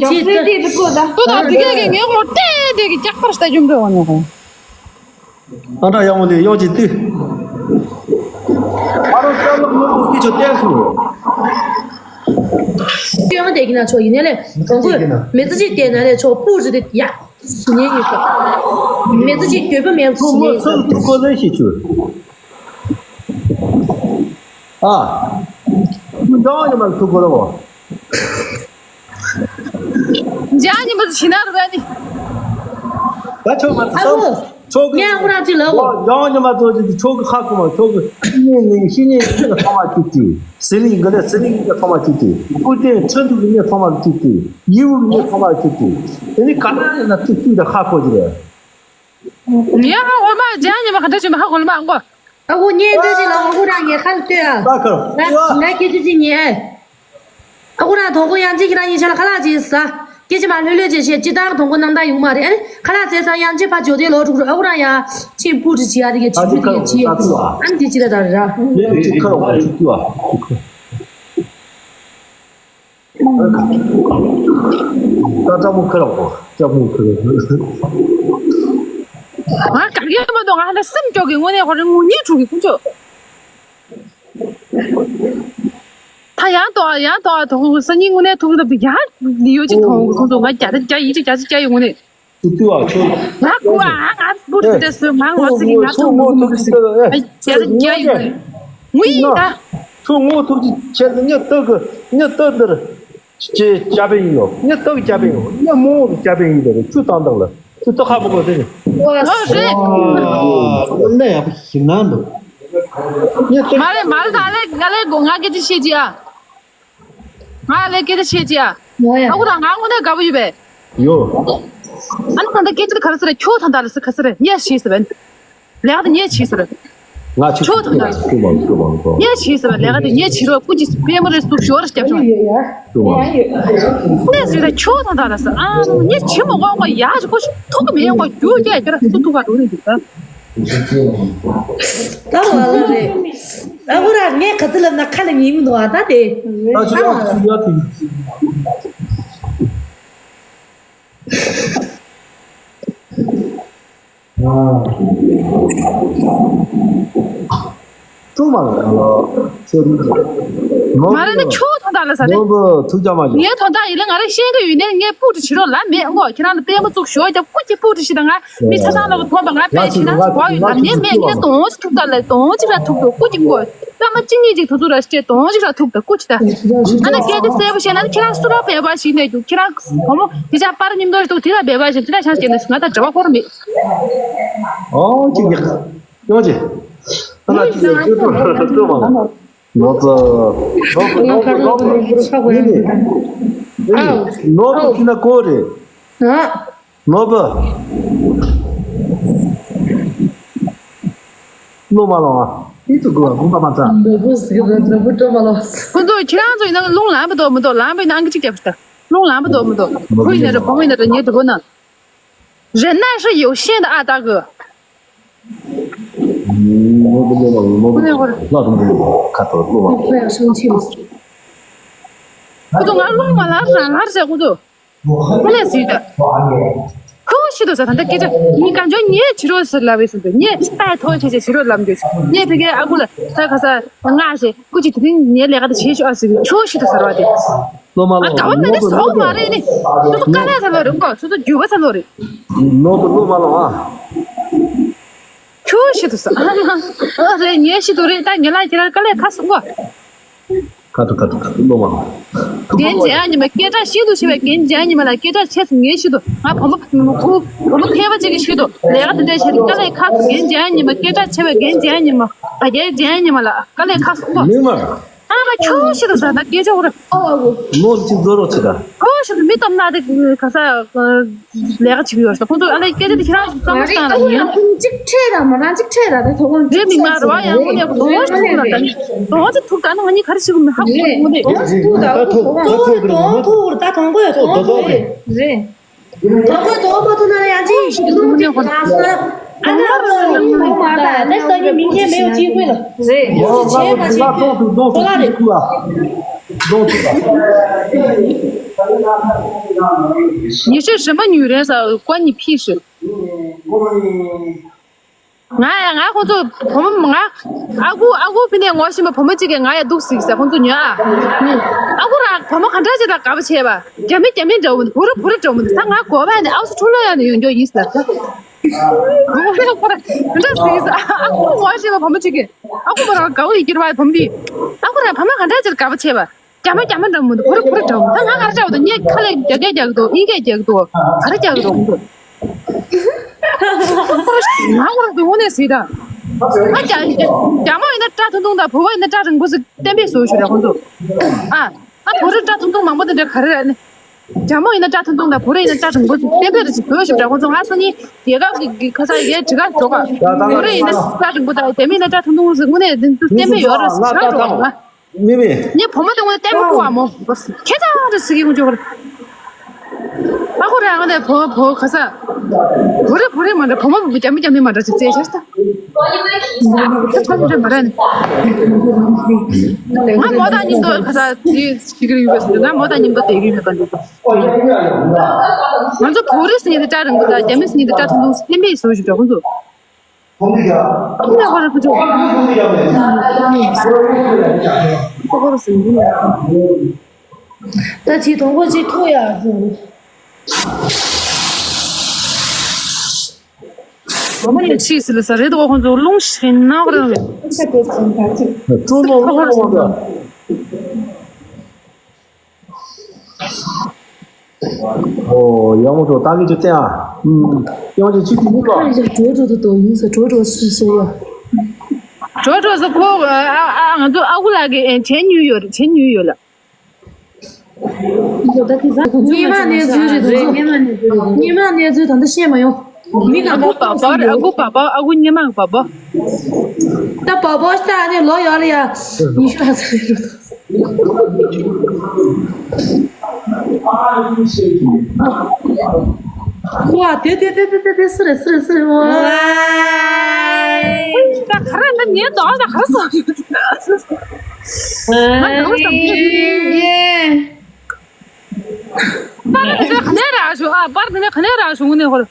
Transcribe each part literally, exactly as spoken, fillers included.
ཡང་སྲིད་དེ་ཚོ་ད། ཏུ་དང་དུ་གེ་གེ་ངེ་ངོ་ཏེ་ཏེ་གི་ལྕགས་པར་ལྟ་རྒྱུ་འགྲོ་བ་ནོ། ཨ་འདྲ་ཡག་མོ་ལས་ཡོང་གི་ཏི། ཨ་རོ་ཅག་ལག་མོ་ཏི་ཆོ་ཏེ་ཁུ། ཡོང་དེ་གི་ན་ཆོ་ཡིན་ནེ་ལེ། གོང་ཁུ་མེ་ཙི་ཅིག་ཏེ་ན་ལེ་ཆོ་པུ་རི་དེ་ཡ། ཉེ་ཡིན་ས། མེ་ཙི་ཅིག་འདོད་པ་མེད་ཁུ་ཉེ་ཡིན་ས། ཨ། མི་འདྲ་བ་ཡོད་མ་ཐུག་གོ་ལ་བ། འཇའ་ཉི་མ་ཞི་ན་རུ་བ་ནི། ད་ཆོག་མ་ཨ་ཁུ། ཆོག་གི་ངས་ཨ་ཁུ་རང་ཅིག་ལབ་གོ། འཇའ་ཉི་མ་ཚོ་ཅིག་ཆོག་གི་ཧ་གོ་མ་ཆོག་གི་ཤི་ཉེ་ནི་ཤི་ཉེ་ནི་ཚང་མ་གཅིག་གི་ཟི་ལིང་གི་ལས་ཟི་ལིང་གི་ཚང་མ་གཅིག་གི་ཀུ་ཏེ་ཚོན་ཐུག་གི་ནི་ཚང་མ་གཅིག་གི་ཡིའུ་གི་ནི་ཚང་མ་གཅིག་གི་དེ་ནི་ག་ན་ཡིན་ན་ཐུག་ཐུག་ད་ཧ་གོ་གི་རེད། ཡ་ཧ་འོ་མ་འཇའ་ཉི་མ་ག་འདྲ་བྱུང་མ་ཧ་གོ་ལ་མ་ཨང་གོ། ཨ་ཁུ་ཉེ་འདོད་ཅིག་ལ་ཨ་ཁུ་རང་ངས་ཁ་ལ་ལྟོས་ཨ། ད་ཁར། ང་ང་སྐད་ཆ་ཅིག་ཉན། ཨ་ཁུ་རང་དོ་ཁུ་ཡང་ཅིག་ཁྱེད་རང་གཉིས་ཆ་ལ་ཁ་ལག་ཅིག་ཟ། སྐད་ཆ་མ་ལྷོད་ལྷོད་ཅིག་བཤད་ཅི་ལྟར་དོ་ཁུ་སྣང་དག་ཡོང་མ་རེད། ཨ་ནི་ཁ་ལག་ཟས་ཚར་ཡང་ཅིག་ཕ་ཇོ་དེ་ལོ་དྲུག་རུ་ཨ་ཁུ་རང་ཡང་ཕྱིན་སྤུ་གྲི་བྱེད་ཡ་དེ་གས་ཕྱིན་སྤུ་གྲི་གས་བྱེད་ཡ་དེ་ཨ་ནི་དེ་ཅི་ལ་ད་ར། ལས་དེ་ཁ་རོགས་ཅིག་ཏུ་ཨ། ད་ལྕགས་མོ་ཁ་རོགས་གོ། ལྕགས་མོ་ཁ་རོགས། ང་ག་གེ་མ་གཏོགས་ང་ཧ་ལ་སེམས་སྐྱོ་གི་དངོས་གནས་ཧོ་རེ་ངུ་ཉིད་འཁྲུག་གི་ཁུ་ཆོ། ད་ཡང་དོ་ཡང་དོ་དོ་ཁུ་སང་ཉིན་དངོས་གནས་ཐུག་ལབ་དུས་ཡང་ལི་ཡོ་ཅིག་མཐོང་གི་ཁུ་ཆོ། ང་རྒྱ་རེ་རྒྱ་ཡིན་ཅིག་རྒྱ་ཅིག་རྒྱ་ཡོད་དངོས་གནས། ཏུ་ཏུ་ཨ་ཁྱོད། ང་ཀུ་ཨ་ང་ཀུ་རེ་ཏེ་སུ་ང་ངོ་ཚིག་གི་ང་ཚོ་ངོ་ཐུག་ཅིག་ཨ་རྒྱ་རེ་རྒྱ་ཡོད་དངོས་ཡིན་ད། ཁྱོད་ངོ་ཐུག་ཅིག་ཁྱེད་ཉི་སྟག་གི་ཉི་སྟག་འདིར། ཅེས་སྐྱ་བེ་ཡིན་ནོ། ཉི་སྟག་སྐྱ་བེ་ཡིན་ནོ། ཉི་མོ་སྐྱ་བེ་ཡིན་ནོ། ཆུ་དང་དང་ལ་ཆུ་ཏོ་ཁ་མོ་གོ་ཟེར་ནས། ཨོ་རེད། ཨོ་ལེ་ཡག་པོ་ཞིག་ན་འདུག་ཉི་སྟག་མ་རེད་མ་རེད། ད་ལེ་ད་ལེ་གོ་ང་སྐད་ཆ་བཤད་ཅི་ཨ། ང་ལེ་སྐད་ཆ་བཤད་ཅི་ཨ། ཨ་ཁུ་རང་ང་དངོས་གནས་དགའ་པོ་ཡོད་པས། ཡོ། ཨ་ནི་ད་ལྟ་སྐད་ཆ་དེ་ག་རེ་ཟེར་རེད། ཁྱོད་ད་ལྟ་ལ་ཟེར་ག་ཟེར་རེད། ངས་ཤེས་ཟེར་བས། ལས་ཀ་དེ་ངས་བྱས་ཟེར། ང་ཆུ་ཆུ་དང་ཆུ་མང་ཆུ་མང་ཆུ། ངས་བྱས་ཟེར་བ་ལས་ཀ་དེ་ངས་བྱེད་རོགས་སྐུ་མཁྱེན་པད་མ་རེ་ཟུག་ཞོར་རེ་སྐྱབས་བྱུང་། ཆུ་མང་། ངས་ཟེར་ཆུ་དང་དང་ལ་ཟེར་ཨ་ངས་བྱེད་མ་དགོས་མ་ཡག་ཅིག་ཁོ་ཐུག་གི་མེད་ཡོང་བ་རྒྱུ་རྒྱ་ཡ་ཁྱེད་རང་ཚོ་ཐུག་ག་འགྲོ་ནས་འདུག་ད། ད་བ་ལ་རེད། ད་བུ་ར་ངས་ག་ཚོད་ལབ་ན་ཁ་ལ་ཉན་མི་འདུག་ཨ་ད་དེ། ད་ཆུ་ཡག་ཆུ་ཡག་ཐུག་ཀྲུང་མ་ལ་ཚེ་རིང་གི་མ་རེད་ན་ཁྱོད་ཐོང་ཐང་ལ་ས་རེད། ནོར་བུ་ཐུགས་རྒྱ་མ་ཆེ། ངའི་ཐོང་ཐང་ཡིན་ན་ང་རང་ཤེས་ཀྱི་ཡོད་ནས་ངས་སྤུ་གྲི་བྱེད་རོགས་ལབ་མེད་ཨོ། ཁྱེད་རང་ལ་པད་མ་བཙུགས་ཞོག་རྒྱབ་སྐུ་གཅིག་སྤུ་གྲི་བྱེད་དང་ང་མི་ཆ་ཚང་ལ་ཐོང་པ་ང་པད་བྱེད་ན་གོ་ཡོད་ལབ་ནས་མེད་ངས་དོང་ཅིག་ཐུག་ད་ལ་དོང་ཅིག་ར་ཐུག་དོ་སྐུ་གཅིག་མགོ་ཏ་མ་གཅིག་གཉིས་ཅིག་དུ་ཚུར་ར་ཤེས་དོང་ཅིག་ར་ཐུག་ད་སྐུ་གཅིག་ད། ང་ན་སྐད་ཆ་གསལ་པོ་བཤད་ན་ཁྱེད་རང་སུ་ར་བས་པ་ཞིག་ནས་རྒྱུ་ཁྱེད་རང་བུ་མོ་དེ་ཆ་པར་མཉམ་དུ་འདུག་དེ་ལ་བས་པ་ཞིག་དེ་ལ་ཆང་སྐྱེས་ནས་ང་ད་འབྲེལ་བ་ཁོར་མེད། ཨོ་ཅིག་ཡག་ཡོང་ཅི། ཨ་ལ་ཅི་ཅི་ཅི་ཅི་མ་ལ། ནོར་བུ་ནོར་བུ་ནོར་བུ་ནོར་བུ་ནི་ནི་ནོར་བུ་ཁྱི་ན་ཀོ་རེ། ནོར་བུ། ལོ་མ་ལོ་ཨ། ཏི་ཏུ་གོ་གུམ་པ་མ་ཚ། ནོར་བུ་ཟིག་རེད་ནོར་བུ་ཀྲོ་མ་ལོ། ཁོ་ཚོ་ཁྱེད་རང་ཚོ་ཡིན་ན་རླུང་ལངས་པ་འདུག་མི་འདུག་ལངས་པ་ཡིན་ན་ཨང་ཀི་གཅིག་རྒྱབ་ཤིག་ད། རླུང་ལངས་པ་འདུག་མི་འདུག་ཁོ་ཡིན་ན་རེད་བུ་མོ་ཡིན་ན་རེད་ཉེ་དུ་བུ་ན། 忍耐是有限的啊，大哥。 ནོར་བུ་ལོ་མ་ལོ་ནོར་བུ་ལོ་ལོ་ལོ་ཁ་ཐོར་ལོ་མ། ཁོ་ཚོ་ང་ལོ་མ་ལར་རང་ལར་ཟེར་ཁོ་ཚོ། ཁོ་ལས་ཟིན་ད། ཁོ་ཤི་དོ་ཟེར་ད་ལྟ་སྐད་ཆ་ངས་གང་བྱུང་ངས་བྱི་རོ་ཟེར་ལབ་བས་ཟིན་ད་ངས་ལྟ་ཐོག་ཆེ་ཆེ་བྱི་རོ་ལབ་འདོད་ངས་དེ་གའི་ཨ་ཁུ་ལ་ད་ག་ས་ང་ཞེས་སྐུ་མཁྱེན་དེ་རིང་ངའི་ལས་ཀ་དེ་བྱེད་ཤོག་ཨ་ཟེར་ཁོ་ཤི་དོ་ཟེར་བ་དེ། ལོ་མ་ཨ་ལོ་དགའ་བ་མེད་ནི་ཟོག་མ་རེད་ནི། སོ་སོ་དཀའ་ལས་ཚ་ལོ་རེད་ཀོ་སོ་སོ་རྒྱུ་བ་ཚ་ལོ་རེད། ནོར་བུ་ལོ་མ་ལོ་ཨ། ཁྱོད་ཤི་དུ་ས། ཨ་རེད་ངས་ཤི་དུ་རེད་ད་ངེད་ལ་ཁྱེད་རང་དཀའ་ལས་ཁ་སོང་གོ། ཁ་ཐུ་ཁ་ཐུ་ཁ་ཐུ་ལོ་མ་ལོ། རྒན་རྒྱལ་ཉི་མ་སྐད་གྲགས་ཤིན་ཏུ་ཆེ་བའི་རྒན་རྒྱལ་ཉི་མ་ལ་སྐད་གྲགས་ཆེ་སོང་ངས་ཤི་དུ་ང་བུ་མོ་བུ་བུ་མོ་ཕལ་པ་ཅིག་གིས་ཤི་དུ་ལས་ཀ་དེ་འདྲ་བྱས་ཏེ་དཀའ་ལས་ཁག་སོང་རྒན་རྒྱལ་ཉི་མ་སྐད་གྲགས་ཆེ་བའི་རྒན་རྒྱལ་ཉི་མ་ད་རྒན་རྒྱལ་ཉི་མ་ལ་དཀའ་ལས་ཁག་སོང་གོ། མིག་དམར། ཨ་མ་ཁྱོད་ཤི་དུ་ཟ་ད་སྐད་ཆ་འུར། ནོར་གཅིག་རྫོ་རོགས་ཆེ་ད། ཁྱོད་ཤི་དུ་མི་གཏམ་ན་དེ་ག་ས་ལས་ཀ་བྱེད་ཀྱི་ཡོད་ས་ཁོང་ཚོ་ཨ་ལས་སྐད་ཆ་དེ་ཁྱེད་རང་བསམ་བློ་བཏང་ལ་ཡིན། ཁོང་གཅིག་ཁྲེལ་ད་མ་རང་གཅིག་ཁྲེལ་ད་དེ་ཐོག་ཁོང་རེད་མི་མ་རེད་བ་ཡང་ཁོང་ནས་གདོང་ཅིག་ཐུག་ན་ད་གདོང་ཅིག་ཐུག་ད་ནི་ང་གཉིས་ག་རེ་བྱེད་དགོས་མིན་ཧ་གོ་གི་མ་རེད། གདོང་ཅིག་ཐུག་ད་གདོང་ཐུག་གདོང་ཐུག་ད་གདོང་གོས་གདོང་ཐུག་ད་གདོང་གོས་རེད། དོ་དགོས་དོ་དགོས་ཐུག་ན་ཡང་ཅི་ཞིག་ལུང་ཅིག་ལ་སོ། ཨ་ན་རོ་ལུང་མ་ད་ད་སང་ཉིན་མིང་ཁྱེད་མེའུ་ཅི་ཁུལ་ལ་རེད་ཅི་བྱས་མ་བྱས་ཁུལ་དོ་ལ་རེད། གདོང་ཐུག་པ། 你是什么女人？关你屁事。 ང་ཡང་ང་ཁོང་ཚོ་བུ་མོ། ང་ཨ་ཁུ་ཨ་ཁུ་ཕི་ནས་ངོ་ཤེས་པ་བུ་མོ་གཅིག་གིས་ང་ཡང་འདུག་ཟིག་ཟེར། ཁོང་ཚོ་ཉོན་ཨ། ཨ་ཁུ་རང་བུ་མོ་ག་འདྲ་ཅིག་དང་དགའ་པོ་བྱས་པ། རྒྱ་མི་རྒྱ་མི་འདྲ་བོ་མི་འདུག་བུ་རུ་བུ་རུ་འདྲ་བོ་མི་འདུག་ད་ང་གོ་བ་ནས་ཨའུ་སི་ཁྲུ་ལོ་ཡང་ནས་ཡོང་རྒྱུ་ཡིན་ཟེར། བུ་མོ་ཁོ་རང་ག་འདྲ་ཟིག་ཟེར། ཨ་ཁུ་ངོ་ཤེས་པ་བུ་མོ་གཅིག་གིས། ཨ་ཁུ་མོ་རང་དགའ་བོ་ཡི་གྱུར་བ་བུ་མོ་འདི། ཨ་ཁུ་རང་བུ་མོ་ག་འདྲ་ཅིག་དགའ་པོ་བྱས་པ། རྒྱ་མ་རྒྱ་མ་འདྲ་མི་འདུག་བུ་རུ་བུ་རུ་འདྲ་མི་འདུག་ད་ང་ག་རེ་བྱ་བ་འདུག་ངས་ཁ་ལས་རྒྱ་སྐད་རྒྱག་གི་འདུག་དབྱིན་སྐད་རྒྱག་གི་འདུག་ག་རེ་རྒྱག་གི་འདུག་ང་ཁོ་རང་དུ་དངོས་གནས་ཟིག་ད། ང་རྒྱ་རྒྱ་མ་ཡིན་ན་སྐྲ་ཐུང་ཐུང་དང་བུ་བ་ཡིན་ན་སྐྲ་རིང་པོ་ཟིག་བསྟན་པའི་བཟོ་ཞུ་ར་ཁོང་ཚོ། ཨ། ཨ་བུ་རུ་སྐྲ་ཐུང་ཐུང་མང་པོ་དེ་འདྲ་ག་རེ་རེད་ནི། རྒྱ་མ་ཡིན་ན་སྐྲ་ཐུང་ཐུང་དང་བུ་རུ་ཡིན་ན་སྐྲ་རིང་པོ་ཟིག་བསྟན་པའི་རེ་ཞིག་བཟོ་ཞུ་ར་ཁོང་ཚོ། ང་སང་ཉིན་རྒྱལ་ཁབ་ཀྱི་ཁ་སང་ཡའི་དྲི་ག་འགྲོ་ག་བུ་རུ་ཡིན་ན་སྐྲ་རིང་པོ་དང་རྒྱ་མི་ཡིན་ན་སྐྲ་ཐུང་ཐུང་ཟིག་དངོས་གནས་བསྟན་པའི་ཡོད་ར་ཟིག་ཆགས་འགྲོ་ག་ང་། མི་མི། ངའི་བུ་མོ་དེ་ངོ་ལྟད་མོ་ཁུག་བ་མོ། ཁྱེད་ཅག་རེ་ཟིག་གི་ངོ་ཅོག་རེ། ཨ་ཁོ་རེ་ཨ་ནེ་བུ་བུ་ཁ་ས། བུ་རེ་བུ་རེ་མ་འདྲ་བུ་མོ་བུ་རྒྱ་མི་རྒྱ་མི་མ་འདྲ་ཅིག་བཙལ་ཤར་ས། ཁྱེད་ཅག་མི་འདྲ་མ་རེད་ནི། ང་མོ་དང་མཉམ་དུ་ཁ་ས་དེ་ཞིག་རེ་ཡོད་པས་ང་མོ་དང་མཉམ་དུ་བསྡད་ཀྱི་ཡོད་པ་འདུག་ང་ཚོ་བུ་རེ་ཟེར་ནི་དེ་སྐྲ་རིང་པོ་དང་རྒྱ་མི་ཟེར་ནི་དེ་སྐྲ་ཐུང་ཐུང་བསྟན་པའི་བཟོ་ཞིག་འདྲ་ཁོང་ཚོ། ད་ཅི་དོང་གོ་ཅི་ཐུག་ཡ་ཟེར། བུ་མོ་ནི་ཕྱིས་ཟེར་ལ་ས་རེད་དོ། ཁོང་ཚོ་རླུང་ཞིག་ནག་རང་རེད། ཀྲུང་ནོ་ཀྲུང་ནོ་ད། ཨོ་ཡག་མོ་འགྲོ་ད་གི་ཅི་ཙེ་ཨ། ཡང་ཅི་ཅི་ཐུབ་ལ། ཁ་ཡ་གྲོ་གྲོ་དུ་དོ་ཡིན་ས་གྲོ་གྲོ་སུ་སུ་ཡ། གྲོ་གྲོ་སུ་ཁོ་ཨ་ཨ་ང་ཚོ་ཨ་ཁུ་ལགས་ཀྱི་ཨེ་བྱེད་ཉུལ་ཡོད་རེད། བྱེད་ཉུལ་ཡོད་ལ། སྙེ་མ་གནས་ཚུལ་རེད་དོ། སྙེ་མ་གནས་ཚུལ་ད་ལྟ་བཤད་མ་ཡོང་། མི་གང་ག་པ་པ་རེད། ཨ་ཁུ་པ་པ། ཨ་ཁུ་སྙེ་མ་པ་པ། ད་པ་པ་ཤ་ནས་ལོ་ཡོད་ལ་ཡ། ཉི་ཤུ་ལྷག་ཙམ་རེད་དོ། ཁོ་ཨ་དེ་དེ་དེ་དེ་དེ་དེ་སུ་རེད་སུ་རེད་སུ་རེད། ཨོ། ད་ག་རེ་ད་ངའི་དོགས་ད་ག་རེ་སོང་ཡོད། ང་དོགས་ད་ངའི། པར་དེ་ནས་ག་ནས་རག་བྱུང་ཨ། པར་དེ་ནས་ག་ནས་རག་བྱུང་ནས་ཧོར།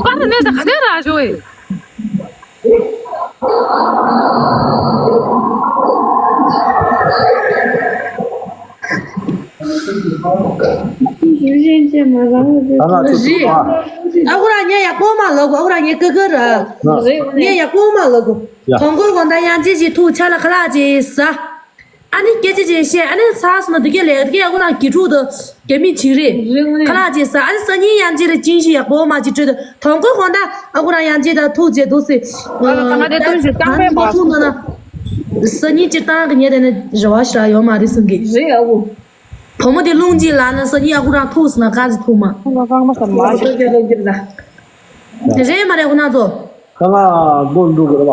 པར་དེ་ནས་ག་ནས་རག་བྱུང་ཨེ། ཨ་ཁུ་ར་ངས་ཡག་པོ་མ་ལབ་གོ་ཨ་ཁུ་ར་ངས་ཀི་ཀི་ར། ངས་ཡག་པོ་མ་ལབ་གོ་ཡ། དོང་གོ་གོང་ད་ཡང་ཅི་ཅི་ཐུག་ཆ་ལ་ཁ་ལག་ཅི་ཟ། ཨ་ནི་སྐད་ཆ་ཅི་བཤད་ཨ་ནི་ཚ་སོང་ན་དུ་སྐད་ལས་དུ་སྐད་ཨ་ཁུ་ར་གི་ཕྲུག་དུ་རྒྱ་མི་ཅིག་རེད། ཁ་ལག་ཅི་ཟ་ཨ་ནི་སང་ཉིན་ཡང་ཅི་རེ་ཅིན་ཞིག་ཡག་པོ་མ་ཅི་སྤྲོད་དུ་དོང་གོ་གོང་ད་ཨ་ཁུ་ར་ཡང་ཅི་ད་ཐུག་ཅི་འདུག་སི། ང་ལ་ད་ང་དེ་ཐུག་ཞིག་བཏང་པས་མ་ཐུག་ན་ན། སང་ཉིན་ཅི་བཏང་གི་ཉེ་དེ་ནི་རེ་བ་ཞིག་ར་ཡོད་མ་རེད་སང་གི། རེད་ཨ་ཁུ། བུ་མོ་དེ་རླུང་གཅིག་ལངས་ན་སང་ཉིན་ཨ་ཁུ་རང་ཐུག་སོང་ན་གང་ཅི་ཐུག་མ། ཁོང་ལ་རྐང་མ་ཟ་མ་ཤེས། རེད་མ་རེད་ཁོ་ན་ཚོ། ཁ་ང་སྒོ་འགྲོ་དགོས་རེད་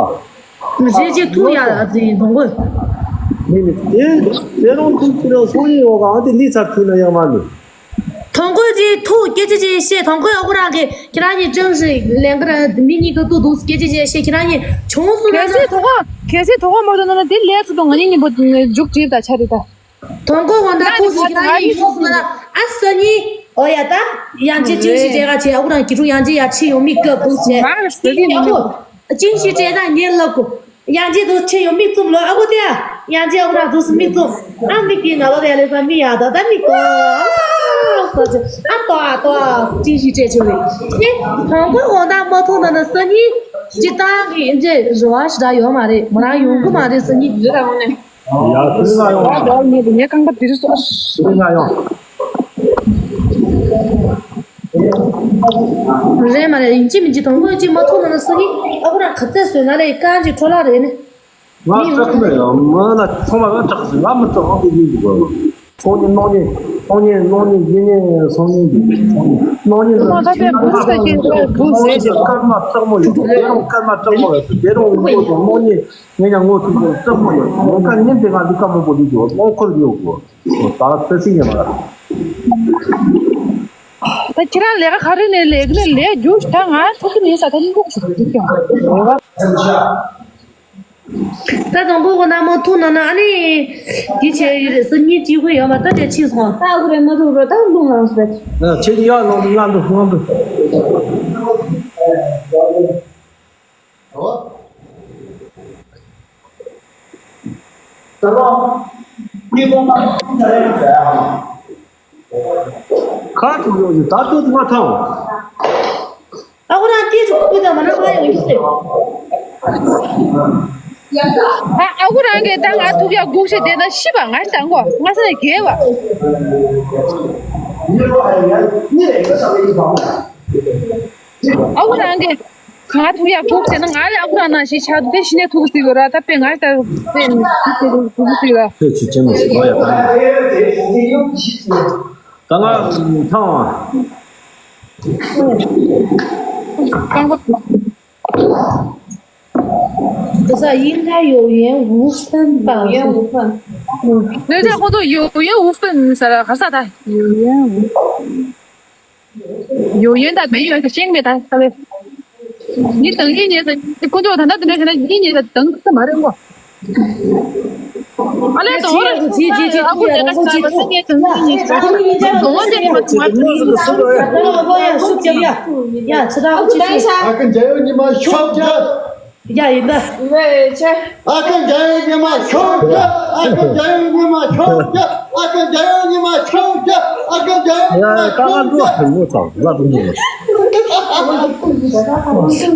པ། རེད་ཅེས་ཐུག་ཡ་ལ་ཟིན་དོང་གོས། མི་མི་དེ་དེ་རུང་ཐུག་ཁྱེད་རང་སོང་ཡིན་འོ་ག་ཨ་དེ་ལི་ཚར་ཐུག་ན་ཡག་མ་མི། དོང་གོས་ཅེས་ཐུག་སྐད་ཆ་ཅེས་བཤད་དོང་གོས་ཨ་ཁུ་རང་གི་ཁྱེད་རང་གཉིས་ཅང་ཞིག་ལན་ཀ་ར་མི་གཉིས་ཀ་ཏུ་འདུག་སྐད་ཆ་ཅེས་བཤད་ཁྱེད་རང་གཉིས་བྱུང་སོང་ན། གལ་སྲིད་དོང་གོས་གལ་སྲིད་དོང་གོས་མ་ཐུག་ན་ན་དེ་ལས་ཚུལ་དང་ང་གཉིས་མཉམ་པོ་མཇུག་སྒྲིལ་ད་ཆ་རེད་ད། དོང་གོ་ཝང་ད་ཐུག་སི་ཁྱེད་རང་ཡིན་ཡོང་སོང་ན་ཨ་སང་ཉིན་ཨོ་ཡ་ད་ཡང་ཅི་ཅིང་ཞིག་སྤྲད་ག་བྱེད་ཨ་ཁུ་རང་གི་ཕྲུ་ཡང་ཅི་ཡ་ཕྱི་ཡོང་མི་སྐབས་འདུག་བྱེད་ཨ་ཁུ་ཅིང་ཞིག་སྤྲད་ན་ངས་ལབ་གོ་ཡང་ཅི་འདུག་ཕྱི་ཡོང་མིག་བཙུམ་ལོ་ཨ་ཁུ་དེ་ཡང་ཅི་ཨ་ཁུ་རང་འདུག་སི་མིག་བཙུམ་ཨ་མིག་དེ་ན་ལོ་དེ་ལས་ས་མི་ཡ་ད་ད་མིག་ཏོ་ཨ་ཏོ་ཨ་ཏོ་ཅིང་ཞིག་སྤྲད་ཆོག་རེད་ཨེ་དོང་གོ་ཝང་ད་མ་ཐུག་ན་ན་སང་ཉིན་ཅི་ཏང་གི་ཨེ་ཅི་རེ་བ་ཞིག་ད་ཡོད་མ་རེད་མོ་རང་ཡོང་གི་མ་རེད་སང་ཉིན། ཡ། ཀུན་ལ་ཡོང་། ཡ། ངས་ངས་རྐང་པ་འདིར་སོ། ཀུན་ལ་ཡོང་། རེད་མ་རེད་ཡིན་གཅིག་མིན་གཅིག་དང་པོ་གཅིག་མ་ཐུག་ན་ན་སུ་ནི་ཨ་ཁུ་རང་ག་ཚད་བཟོས་ན་རེད་རྐང་གཅིག་འཕྲོ་བརླག་རེད་ནི། ང་སྐྲག་གི་མེད་ཡང་མ་ན་ཚང་མ་ང་སྐྲག་ཟིན་ང་མི་སྐྲག་ཨང་དེ་ཡིན་འདུག་གོ། ཚོང་གཉེར་གནང་གཉེར་གནང་གཉེར་གནང་གཉེར་ཡིན་གཉེར་སོང་གཉེར་འདུག་གནང་གཉེར་ལ་ཁྱིམ་ནང་ད་ཕེབས་འདུག་ས་ཀྱི་འདུག་ཟེར་ཞིག་སྐར་མ་སྐྲག་མོ་ཡོད་དེ་རུང་སྐར་མ་སྐྲག་མོ་ཡོད་དེ་རུང་ངོ་དང་གནང་གཉེར། ངས་ཀྱང་ངོ་ཐུག་ཀྱང་སྐྲག་མོ་ཡོད། ལོ་ཁ་ཉིན་དེ་ང་འདི་ཀ་མང་པོ་འདི་འགྲོ་ལོ་འཁོར་ཡོད་གོ། ད་ལྟ་སི་ཉེ་མ་ལ། ད་ཁྱེད་རང་ལས་ཀ་ག་རེ་ནས་ལས་ཀ་ནས་ལས་རྒྱུ་ད་ང་ཐུག་གི་མིན་ས་ད་ནི་ལུག་ཞིག་རེད་ཀྱང་། ད་དང་པོ་གོ་ན་མོ་ཐུག་ན་ན་ཨ་ནི་དེ་བྱས་ཡོད་རེད་སོ་གཉིས་གཅིག་པུ་ཡོད་མ་ད་དེ་ཕྱིན་སོང་། ད་ཨ་ཁུ་རེ་མ་ཐུག་རོ་ད་ལུང་ལངས་སོ། ཁྱེད་ཀྱི་ཡག་ལོང་དུ་ང་འདུག་ང་འདུག་ཁ་ཐུག་ཡོང་ཡོད་ད་ལྟོས་ང་ཐང་། ཨ་ཁུ་རང་ཏི་ཅུ་ཁུ་ད་མ་ན་མ་ཡོང་རྒྱུ་ཟེར། ཨ་ཨ་ཁུ་རང་གིས་ད་ང་ཐུག་ཡག་སྒུག་བྱས་བསྡད་ན་ཤི་བ་ང་ཞིག་དང་གོ་ང་ས་ནས་རྒྱལ་བ། ཨ་ཁུ་རང་གིས་ང་ཐུག་ཡག་སྒུག་བྱས་ན་ང་ལས་ཨ་ཁུ་རང་ནང་བཞིན་ཆགས་འདུག་དེ་ཤི་ནས་ཐུག་གི་ཟེར་གི་ར་ད་དཔེ་ང་ཞིག་ད་དཔེ་ཐུག་གི་ཟེར་གི་ར། ཁྱོད་ཆུ་ཆེན་མོ་ཞིག་ལོ་ཡག་ད་ང་ཐང་བ། 可是应该有缘无分吧？有缘无分。嗯，人家叫做有缘无分，啥了？还是啥的？有缘无分。有缘的没缘是性别的，他的。你等一年的，你工作谈到这边，现在一年的等是嘛的我。 ཨ་ལས་དོ་ར་ཅི་ཅི་ཅི་ཨ་ཁུ་ལས་ཀ་ཆགས་པ་སེ་ངས་དོན་ཚན་གཉིས་ཀྱི་དོ་དོ་དེ་ནི་མ་ཚང་མ་ཚང་མ་ཚང་མ་ཡ་ཤུགས་རྒྱབ་ཡ་ཡ་ཆི་ད་ཨ་ཁུ་ཅི་ཅི་ཨ་ཁུ་འཇའ་ཡོད་ཉི་མ་ཤོག་རྒྱབ་ཡ་ཡིན་ད། ཨ་ཁུ་འཇའ་ཡོད་ཉི་མ་ཤོག་རྒྱབ། ཨ་ཁུ་འཇའ་ཡོད་ཉི་མ་ཤོག་རྒྱབ། ཨ་ཁུ་འཇའ་ཡོད་ཉི་མ་ཤོག་རྒྱབ། ཨ་ཁུ་འཇའ་ཡོད་ཉི་མ་ཤོག་རྒྱབ། ལ་དུ་ཉི་མ།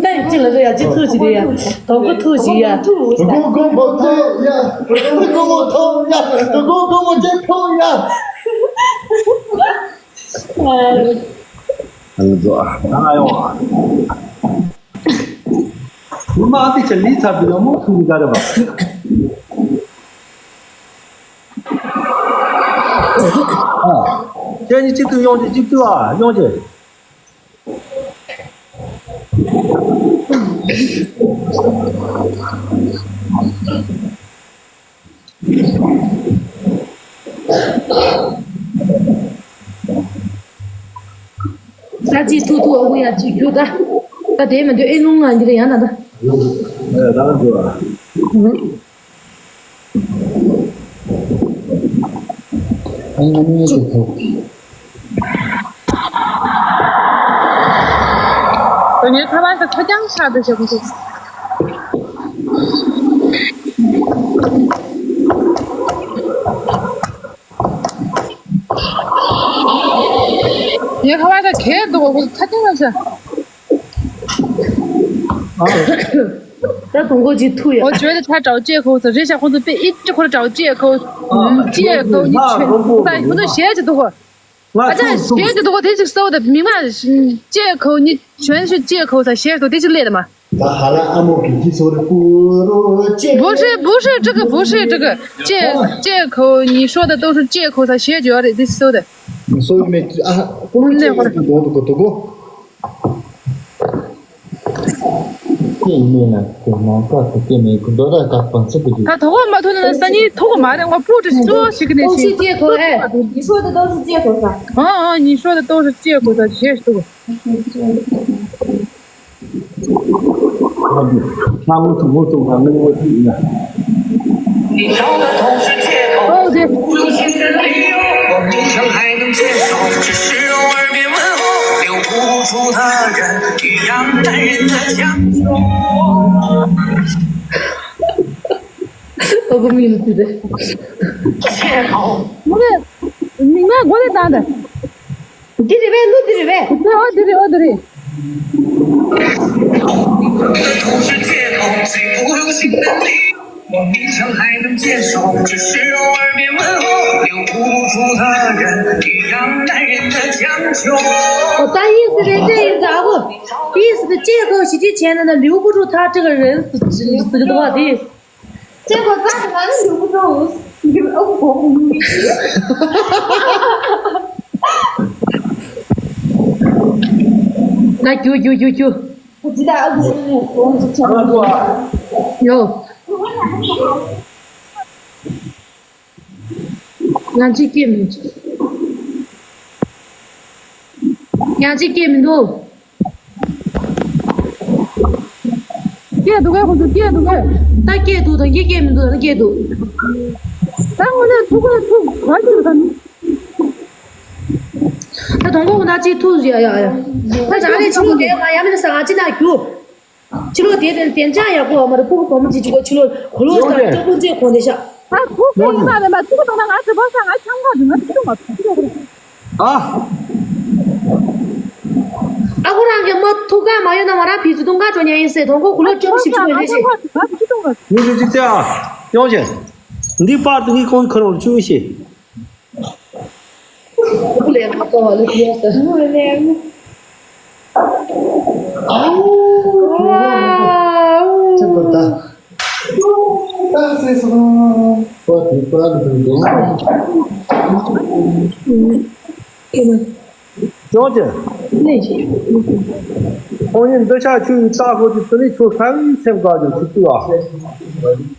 ད་ཡི་ཅི་ལ་རེ་ཡ་ཅི་ཐུག་ཅི་རེ་ཡ། དོ་གོ་ཐུག་ཅི་ཡ། དོ་གོ་གོ་མོ་ཐུག་ཡ། དོ་གོ་གོ་མོ་ཐུག་ཡ། དོ་གོ་གོ་མོ་ཅི་ཐུག་ཡ། ཨ་ནི་ཛོ་ཨ་ང་ཡོང་ཨ། ཁྱོད་མ་ཨ་ཏི་ཆ་ལི་ཚ་བི་ཡོང་མོ་ཐུག་ག་རེ་བ། ཨ། ཁྱེད་གཉིས་གཅིག་ཏུ་ཡོང་ཅིག་གཅིག་ཏུ་ཨ་ཡོང་ཅིག་ད་ཅི་ཐུག་ཐུག་ཨ་ཁུ་ཡ་ཅི་རྒྱུ་ད། ད་དེ་མི་འདུག་ཨེ་ལུང་ང་འདི་རེ་ཡང་ན་ད། ཨེ་ད་ང་འགྲོ་ཨ། ཨ་ང་གཉིས་ཀྱི་ཐུག་ངའི་ཁ་པར་དུ་ཁ་རྐྱང་ཆགས་འདུག་ཞེས་གོ་ཐུབ། ངའི་ཁ་པར་དུ་གས་འདུག་གོ་ཁ་རྐྱང་ཆགས། ད་དུང་གོ་ཅི་ཐུག་ཡ། 我觉得他找借口 ཚ་རེད་ཤག་ཁོང་ཚོ་དཔེ་ཨི་ཅི་ཁོ་ར་找借口 借口 ནི་ཁོང་ཚོ་ཞེད་ཀྱི་འདུག་གོ། ང་ཨ་ཅག་ཞེས་ཀྱི་འདུག་གོ་དེ་ཅིག་གསོ་དེ་མི་མ་ཅེ་ཁོ་ནི་ཆོན་ཞུ་ཅེ་ཁོ་ས་ཞེས་འདུག་དེ་ཅིག་ལས་དེ་མ། ད་ཧ་ལ་ཨ་མོ་གི་ཁྱི་སོ་རེ་པུ་རོ་ཅེ། 不是不是这个不是这个 ཅེ་ཅེ་ཁོ་ནི་说的都是借口 ས་ཞེས་བརྗོད་རེད་དེ་སོ་དེ། 所以没啊，不如这个是多的个多个。 ཁྱེད་ཡིན་ན་ཁོ་ནང་ཁ་ཁོ་ཁྱེད་མེད་ཁོ་འདོད་ར་ཁ་སྤང་སེ་གི་ད་དོ་གོ་མ་ཐུག་ན་ས་ཉིད་ཐུག་གོ་མ་རེད། ང་སྤུ་གྲི་ཤོ་ཞིག་གི་ནས་ཤིང་ཏུ་ཏུ་ཏུ་ཏུ། 你说的都是借口噻。 ཨ་ཨ་ཉི་ཤོ་ད་ཏོ་ཤོ་ཅེ་ཁོ་ད་ཞེས་ཏུ། ང་མོ་ཐུག་མོ་ཐུག་ང་མོ་ཐུག་ཡིན་ན། 你找的都是借口， ཨོ་དེ། 我勉强还能接受，只是偶尔别问候，留不住他人一样男人的强求。 ཨོ་གོ་མི་ལ་དེ་རེད། མོ་རེ། མིག་མ་གོ་ལེ་དང་དེ། འདི་རེད་པས་ལུ་འདི་རེད་པས། འདི་ཨོ་འདི་རེད་ཨོ་འདི་རེད། 都是借口，最不流行的理由。 我勉强还能接受，只是偶尔别问候，留不住他人一样男人的强求。 ད་ཡིན་ཟེར་རེད་དེ་ཡིན་ཟེར་ཨ་ཁུ། ཡིན་ཟེར་དེ་ཅེ་ཁོ་ཞི་ཅི་བྱས་ན་ན་留不住他这个人 ཟེར་གི་འདུག་བ་དེ། ཅེ་ཁོ་རྩ་དེ་ན་ནི་留不住འདི་ཨ་ཁུ་གོ་གོ་མི་ན་རྒྱུ་རྒྱུ་རྒྱུ་རྒྱུ། ཁོ་ཅི་ད་ཨ་ཁུ་གོ་གོ་ཅི་ཆ། ཡོ། ང་ཚོས་སྐྱེས་མི་འཇིགས། ཡང་ཅིག་སྐད་མི་འདུག་སྐད་འདུག་གས། ཁོང་ཚོ་སྐད་འདུག་གས། ད་སྐད་འདུག་ད་གིན་སྐད་མི་འདུག་ད་སྐད་འདུག་ད་དངོས་གནས་ཐུག་གས་ཐུག་ག་ཅིག་ད་ནི། ད་དང་པོ་ཁོ་ན་ཅིག་ཐུག་ཡ་ཡ་ཡ། ད་ཅག་རེ་ཕྱི་ལོགས་དེ་མ་ཡ་མི་ན་ས་ང་ཅི་ན་རྒྱུ། ཕྱི་ལོགས་དེ་དེ་དེ་ཅག་ཡག་པོ་མ་རེད། སྤུ་གུ་གོམ་གཅིག་གཅིག་གོ་ཕྱི་ལོགས་གོ་ལོག་ད་ལྟ་པོ་ཅེ་གོ་དེ་ཤ། ད་ཐུག་གི་ཡིན་ན་རེད་མ་ཐུག་གི་འདུག་ན་ང་ཚོ་བོ་ས་ང་ཆང་ག་འདུག་ང་ཐུག་མ་ཐུག་གི་འདུག་ཨ། ཨ་ཁུ་རང་གི་མ་ཐུག་ག་མ་ཡོད་ན་ང་རང་ཕི་ཚུ་དུང་ག་འགྲོ་ཉན་ཡིན་ཟེར། དང་པོ་གོ་ལོག་ཅོམ་ཞིབ་ཅིག་གོ་དེ་ཤ། ང་ཚོ་ང་ཚོ་ཅི་གཏོང་ག་ཡོང་ཅེ་ཡོང་ཅེ། འདི་པར་དུ་ངའི་ཁོང་ཁ་རང་བཅུ་ཤེས། ཡོང་ཅེ། ཁོང་ཡིན་འདི་ཤ་ཆུ་ཡི་ལྟ་ཁོ་ཅི་ཙི་ནི་ཆུ་ཁ་བའི་སེམས་དགའ་ཅིག་ཆུ་ཏུ་ཨ།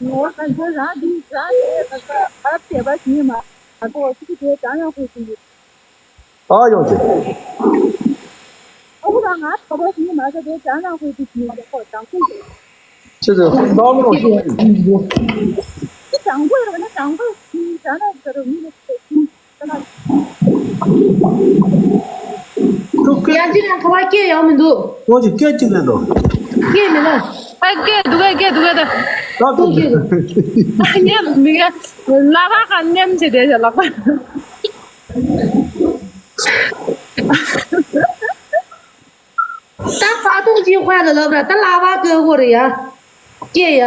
ངོ་ས་འདི་རང་འདི་རང་ཡོད་ད་ཁ་བྱས་པ་ཞིག་མ་གཏོགས་ཅི་དེ་ད་ཡང་ཁོ་ཅི་ཡོད། ཨ་ཡོང་ཅེ། ཨ་ཁུ་རང་ང་ཁ་བ་ཞིག་མ་ཟ་དེ་ད་ཡང་ཁོ་ཅི་ཡོད་ད་ཁོ་དང་ཁོ་ཅི། ཅི་ཟེར་ད་མོ་ཞིག་ཡོད། དང་པོ་ཡོད་ན་དང་པོ་ཞིག་ད་ན་ཟེར་མི་ལ་ཁོ་ཅི། ཡང་ཅི་ཡང་ཁ་བ་སྐད་ཡང་མི་འདུག་ཁོ་ཅི་སྐད་ཅི་ལས་འདུག་སྐད་མི་ན། ཨ་སྐད་འདུག་གས་སྐད་འདུག་གས་ད། ད་ཁོ་སྐད་འདུག་ཨ་ཉན་མི་གས། ལ་བ་ག་ནེམ་ཆེ་དེ་ལག་པ། ད་ས་དུང་ཅི་ཧོན་ལ་ལབ་ར་ད་ལ་བ་ཀོ་གོ་རེ་ཡ། ཀེ་ཡ།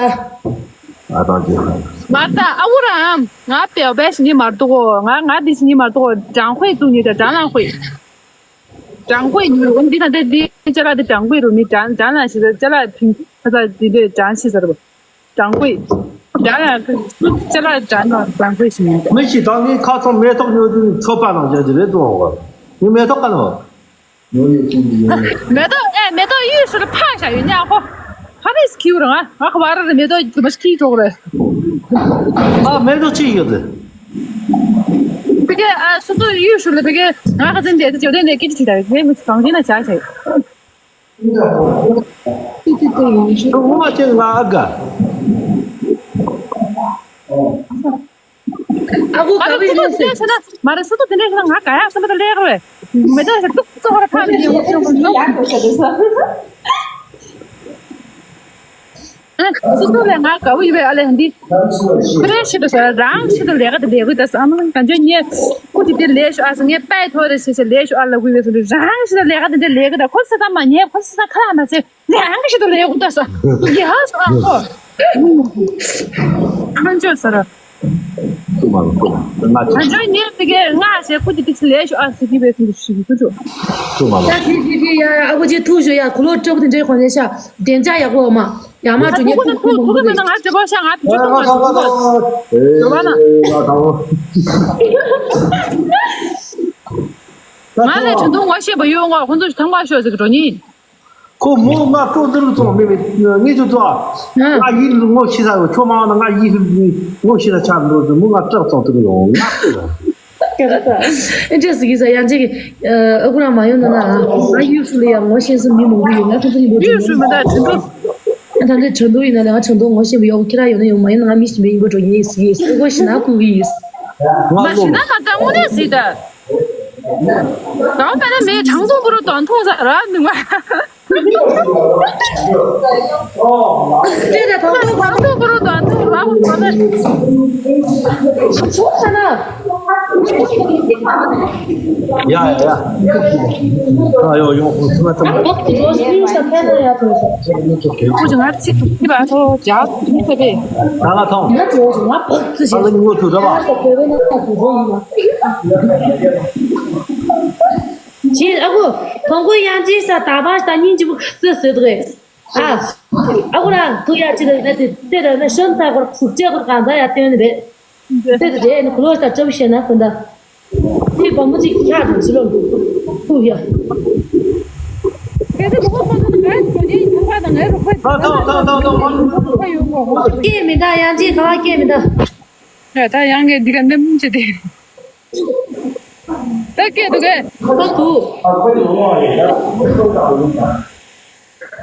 ཨ་དང་ཅི་ཧོན། མ་ད་ཨ་འུ་ར་ཨམ་ང་པེའོ་བེ་ཞི་ནི་མར་དུ་གོ་ང་ང་དི་ཞི་ནི་མར་དུ་གོ་ཅང་ཧོད་ཙུ་ནི་ད་ཅང་ལ་ཧོད། ཅང་ཧོད་ནི་རུ་འདི་ན་དེ་དི་ཅ་ལ་དི་ཅང་ཧོད་རུ་ནི་ཅང་ཅང་ལ་ཞི་ད་ཅ་ལ་ཕིང་ཁ་ས་དི་དེ་ཅང་ཞི་ཟེར་བ། ཅང་ཧོད། ཅ་ལ་ཅ་ལ་ཅང་ཅང་ཧོད་ཞི་ནི། མི་ཤི་ད་ངའི་ཁ་ཚང་མེ་ཏོག་ཉོ་དུས་ཚོད་པ་ནང་བཞག་གི་རེད་དུ་འོང་བ། ངའི་མེ་ཏོག་ག་ནོ། མེ་ཏོག་ཨེ་མེ་ཏོག་ཡུས་ཧྲུལ་ཕ་ཤ་ཡོད་ཉག་ཁོ། ཕ་རིས་ཁྱིའུ་རང་ང་ཁ་བ་ར་རེ་མེ་ཏོག་ཙི་མ་ཤི་ཁྱི་གྲོག་རེ། ཨ་མེ་ཏོག་ཅི་ཡོད་དེ། བི་གེ་ཨ་སོ་སོ་ཡུས་ཧྲུལ་བི་གེ་ང་ཁ་ཚན་དེ་ཅོ་དེ་ནས་ཀི་ཅི་ཅི་ད་རེ་མི་ཚང་གི་ན་ཆ་ཆ། ཏི་ཏི་ཏི་ཡོང་ཤི། ངོ་མ་ཅན་ང་ཨ་དགའ། ཨ་ཁུ་ག་བའི་ལས་སེ། མ་རེད་སོ་སོ་དེ་འདྲས་ང་ག་ཡག་བསམ་པ་ལས་རེད། མེ་ཏོག་ཞིག་ཏུག་ཙོག་ར་ཕམ་ཡོང་ཡག་ཡོད་ས་རེད། སོ་སོ་ལས་ང་དགའ་བོ་ཡོད་པའི་ཨ་ལས་འདི། ཁོ་རང་ཤི་དུ་ཟ་རང་ཤི་དུ་ལས་ཀ་དེ་ལས་དགོས་ད་ས་ཨ་མ་གང་ཅོ་ཉེ། ཁུ་དེ་དེ་ལས་ཤོ་ཨ་ས་ངས་པའི་ཐོ་རེ་ཤི་ཤི་ལས་ཤོ་ཨ་ལ་དགོས་པའི་སོ་རང་ཤི་དུ་ལས་ཀ་དེ་འདྲ་ལས་དགོས་ད་ཁོ་ས་ད་མ་ཉེ་ཁོ་ས་ད་ཁ་ལ་མ་ཟེར། ཡང་གི་ཞིག་ཏུ་ལས་འུ་ད་ས། ཡ་ཧ་སོ་ཨ་ཧོ། ཁང་ཆོས་ཟེར། ཏུ་མ་ལ་ཏུ་མ་ང་ཆོས། ང་ཆོས་ཉེར་དེ་གའི་ང་ཞེ་ཁུ་དེ་དེ་ཚི་ལས་ཞུ་ཨ་སི་ཀི་བེ་ཐུན་དུ་ཞུ་གི་ཏུ་ཆོ། ཏུ་མ་ལ། ད་ཁི་ཁི་ཁི་ཡ་ཡ་ཨ་ཁུ་ཅི་ཐུག་ཞུ་ཡ་ཁུ་ལོ་ཏྲབ་དེ་འདྲའི་གོ་ནས་ཤ་དེ་འཇའ་ཡག་པོ་མ་ཡ་མ་ཨ་ཀྲུ་ཉེ་ཁུ་ཁུ་ཁུ་ཁུ་ཁུ་ན་ང་ཅི་པོ་ཤ་ང་ཏུ་ཅི་ཏུ་མ་ལ་ཏུ་མ་ལ། ང་ལས་དྲན་ཏུ་ངོ་ཤེས་པ་ཡོད་ངོ་ཁོ་ཚོ་ཐང་པ་ཤོད་ཟིག་འགྲོ་ཉིན། ཁོ་མོ་ང་ཏོག་ཏུ་རུ་ཙོང་མེད་མེད་ངེད་ཚོ་ཙོ་ང་ཡིད་ངོ་ཤེས་ས་ཡོད་ཁྱོད་མ་ང་ཡིད་ངོ་ཤེས་ས་ཆགས་འགྲོ་ཚོ་མོ་ང་སྐྲག་ཙོང་ཏུ་ཡོང་ང་ལྟོས། ཨེ་འདྲ་ཟིག་གི་ས་ཡང་ཅིག་ཨ་ཁུ་རང་མ་ཡོང་ན་ན་ང་ཡུལ་སུ་ལ་ཡང་ངོ་ཤེས་སུ་མི་མང་པོ་ཡོད་ང་ཁོ་ཚོ་ཡིན་པོ་ཡུལ་སུ་མི་ད་དྲི་ཚོ་ད་འདྲ་དྲན་དུ་ཡིན་ན་ང་དྲན་དུ་ངོ་ཤེས་པ་ཡོད་ཁྱེད་རང་ཡོད་ན་ཡོད་མ་ཡོང་ན་ང་མི་ཤེས་པའི་ཡིན་པོ་འགྲོ་ཡིན་ཟིག་ཡིན་སུ་གོ་ཤི་ན་ཁུ་གི་ཡིན། མ་ཤི་ན་ང་ད་དངོས་གནས་ཟིག་ད། ད་བ་ད་མེད་དྲང་སྲོང་པོ་རུ་དོན་མཐོང་ས་ར་ནུ་མ། དེ་ད་དོན་མཐོང་དྲང་སྲོང་པོ་རུ་དོན་མཐོང་ར་བུ་ད་ན། ཚོགས་ས་ན། ཡ་ཡ་ཡ། ཨ་ཡོ་ཡོ་ཁོ་ཚོ་ད་ན། ཁོ་ཅི་ང་ཚིག་ཏུ་ཁྱི་བ་ཚོ་ཇག་ཏུ་ཁྱི་ཁྱི་བས། ད་ང་ཐོང་། ང་ཚོ་ང་བག་ཚོ་ཞིག་ཨ་ལ་ཉི་ངོ་ཐུག་ར་བ། ཅེས་ཨ་ཁུ་ཐོང་ཁོ་ཡང་ཅི་ས་ད་བ་ས་ཉིན་གཅིག་པུ་ཁ་ཚི་ཟེར་དགོས། ཨ་ཨ་ཁུ་རང་ཐུག་ཡ་ཅི་ལ་ན་དེ་དེ་ལ་ན་ཤོན་ཚ་གོར་ཚུགས་ཅེ་གོར་གང་ཚ་ཡ་སྟོན་རེད། དེ་དེ་རེད་ནི་ཁུ་ལོ་ལྟ་ཅབ་བཤད་ན་ཁོ་འདྲ། དེ་བ་མོ་ཅིག་ཁྱག་དང་ཅི་ལོ་འདུག་ཐུག་ཡ། དེ་དེ་ཁོ་ཁོ་ཚོ་ནི་ང་ཚོ་ནི་ཁ་དང་ངའི་རུ་ཁོས་ཐོག་ཐོག་ཐོག་ཐོག་ཐོག་ཁ་ཡོང་གོ་ཧོ། སྐད་མི་འདའ་ཡང་ཅི་ག་བ་སྐད་མི་འདའ། ཡ་ད་ཡང་གི་འདི་ག་ནེམ་ཅི་དེ། ད་སྐད་འདུག་གས། ད་འདུག་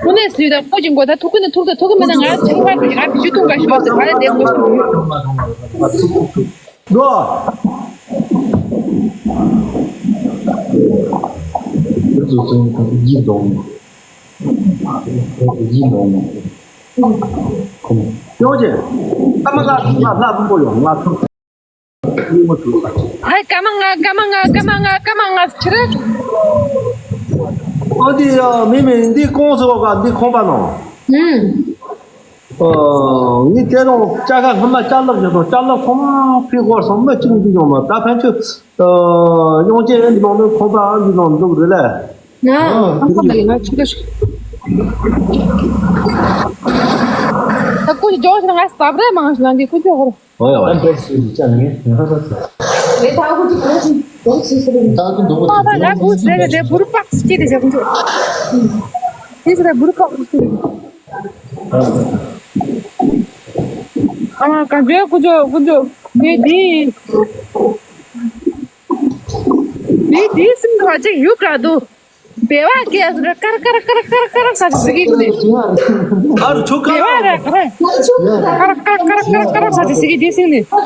ཁོ་ནས་སུས་ད་ཁོ་ཅིག་མགོ་ད་ཐུག་གི་ནི་ཐུག་ད་ཐུག་གི་མིན་ན་ང་ཚོ་ཁ་ང་བི་ཇུ་ཐུང་ག་ཤོག་ཟེར་ག་རེ་དེ་མགོ་ཤོག་འགྲོ། ཡོང་ཅེ། ཨ་མ་ལགས་ལགས་ལྷ་བུ་པོ་ཡོང་ང་ཐུག་ཧའི་ཀ་མ་ང་ཀ་མ་ང་ཀ་མ་ང་ཀ་མ་ང་ཕྱིར། ཨ་འདི་ཡ་མི་མི་འདི་ཀོང་ཟེར་བ་ག་འདི་ཁོང་པ་ནོ། ཨུམ། ཨོ་ངི་དེ་རང་ཅ་ཁ་སྔོན་མ་ཅ་ལག་བཞག་དང་ཅ་ལག་ཁོང་མ་ཕི་གོར་སོང་མ་གཅིག་འདི་ཡོང་ལ་ད་ཕན་ཆུ་ཡོང་ཅེ་ཨ་འདི་ནང་ནས་ཁོང་པ་ཨ་འདི་ནང་འདུག་རེད་ལ། ང་ཁོང་པ་ལ་ང་ཕྱི་ལ་ཤི། ད་ཀུ་ཅི་ཇོ་ཤི་ང་སྟབས་རེ་མང་ཤི་ལང་གི་ཀུ་ཅི་ཧོར། ཨོ་ཡ་ཨོ་ཡ། ཨ་འདྲ་ཞིག་ཅང་ངས་ང་ཧ་ཧ་ས། ལས་ད་ཀུ་ཅི་ཀུ་ཅི་ཀུ་ཅི་ཟེར་ནས། ད་ཀུ་འདུག་པ་ཨ་ད་ལ་ཀུ་ཟེར་ནས་དེ་བུར་པག་ཅི་དེ་ཟེར་ཀུ་ཅི། དེ་ཟེར་བུར་པག་ཅི་དེ། ཨ་ག་འཇོ་ཀུ་ཅི་ཀུ་ཅི་དེ་དེ། དེ་དེ་སིམ་དུ་བ་ཅིག་ཡུག་ག་དུ། བེ་བ་སྐད་སུ་ར་ཀར་ཀར་ཀར་ཀར་ཀར་ས་ཅི་ཟིག་གི་ནི། ཨ་རུ་ཆོ་ཀ། བེ་བ་ར་ཀར་ཀར་ཀར་ཀར་ཀར་ས་ཅི་ཟིག་གི་དེ་སིང་ནི། ཁོ་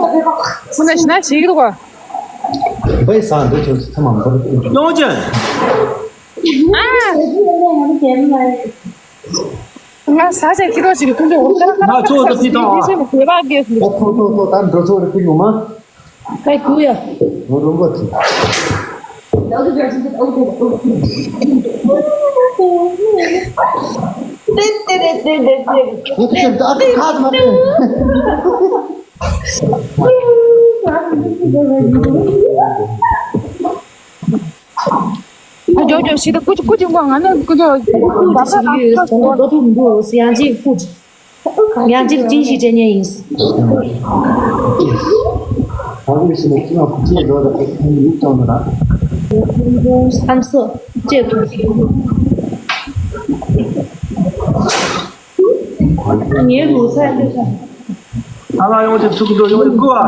ན་ཤི་ན་ཤི་གི་རུ་ག། བེ་ས་འདི་ཆོ་ཚི་མང་པོ་རེད། ཡོང་ཅན། ཨ། ང་ས་ཆ་ཁྱི་རོ་ཞིག་གི་ཁུངས་ཆོ་ཀར་ཀར་ང་ཆོ་ད་ཁྱི་དང་། དེ་སིང་ནི་བེ་བ་སྐད་སུ། ཨ་ཐོ་ཐོ་ཐོ་ད་འགྲོ་ཚོ་རེ་ཕི་ཡོང་མ། ད་གུ་ཡ། ང་རུང་བ་ཚོ། ཏེ་ཏེ་རེ་ཏེ་ཏེ་ཏེ། ང་ཚོ་ཅིག་ད་ཁ་ཁ་མ་ཏེ། ཨ་ཇོ་ཇོ་ཤི་ད་ཀུ་ཅི་ཀུ་ཅི་མགོ་ང་ནི་ཀུ་ཅི། ཀུ་ཅི་ཡོད་ཀུ་ཅི་ཀུ་ཅི་ཡོད་ཀུ་ཅི། ཡང་ཅིག་ཅིག་ཞིག་དྲན་ཉན་ཡིན། བསམ་སོ་ཅེས་དང་ངའི་ལུག་ཚ་ཡོད་ས། ཨ་མ་ཡོང་དེ་ཚུགས་འགྲོ་ཡོང་དེ་ཀུ་ཨ།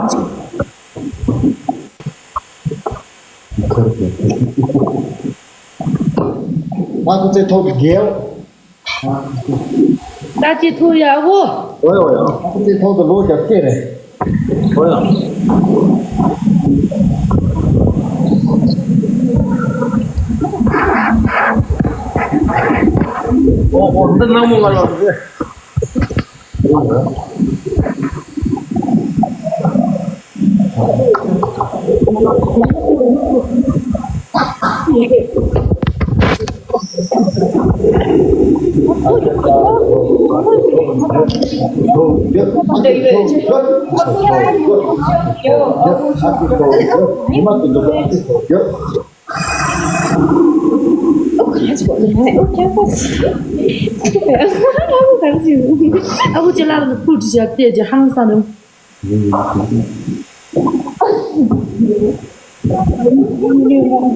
ང་ཁོ་ཚེ་ཐོག་གི་རྒྱལ། ད་ཅི་ཐུག་ཡ་བོ། ཨོ་ཡ་ཨོ་ཡ། ཨ་ཙི་ཐོག་ཏུ་ལོ་རྒྱབ་ཚེ་རེད། ཨོ་ཡ། ཨོ་ཨོ་འདི་ནང་མོ་ང་ལ་རེད། ཨ་ཁུ་ཅི་ལ་ལ་ཁུ་ཅི་བྱ་བལྟས་ཀྱི་ཧང་སང་ནས།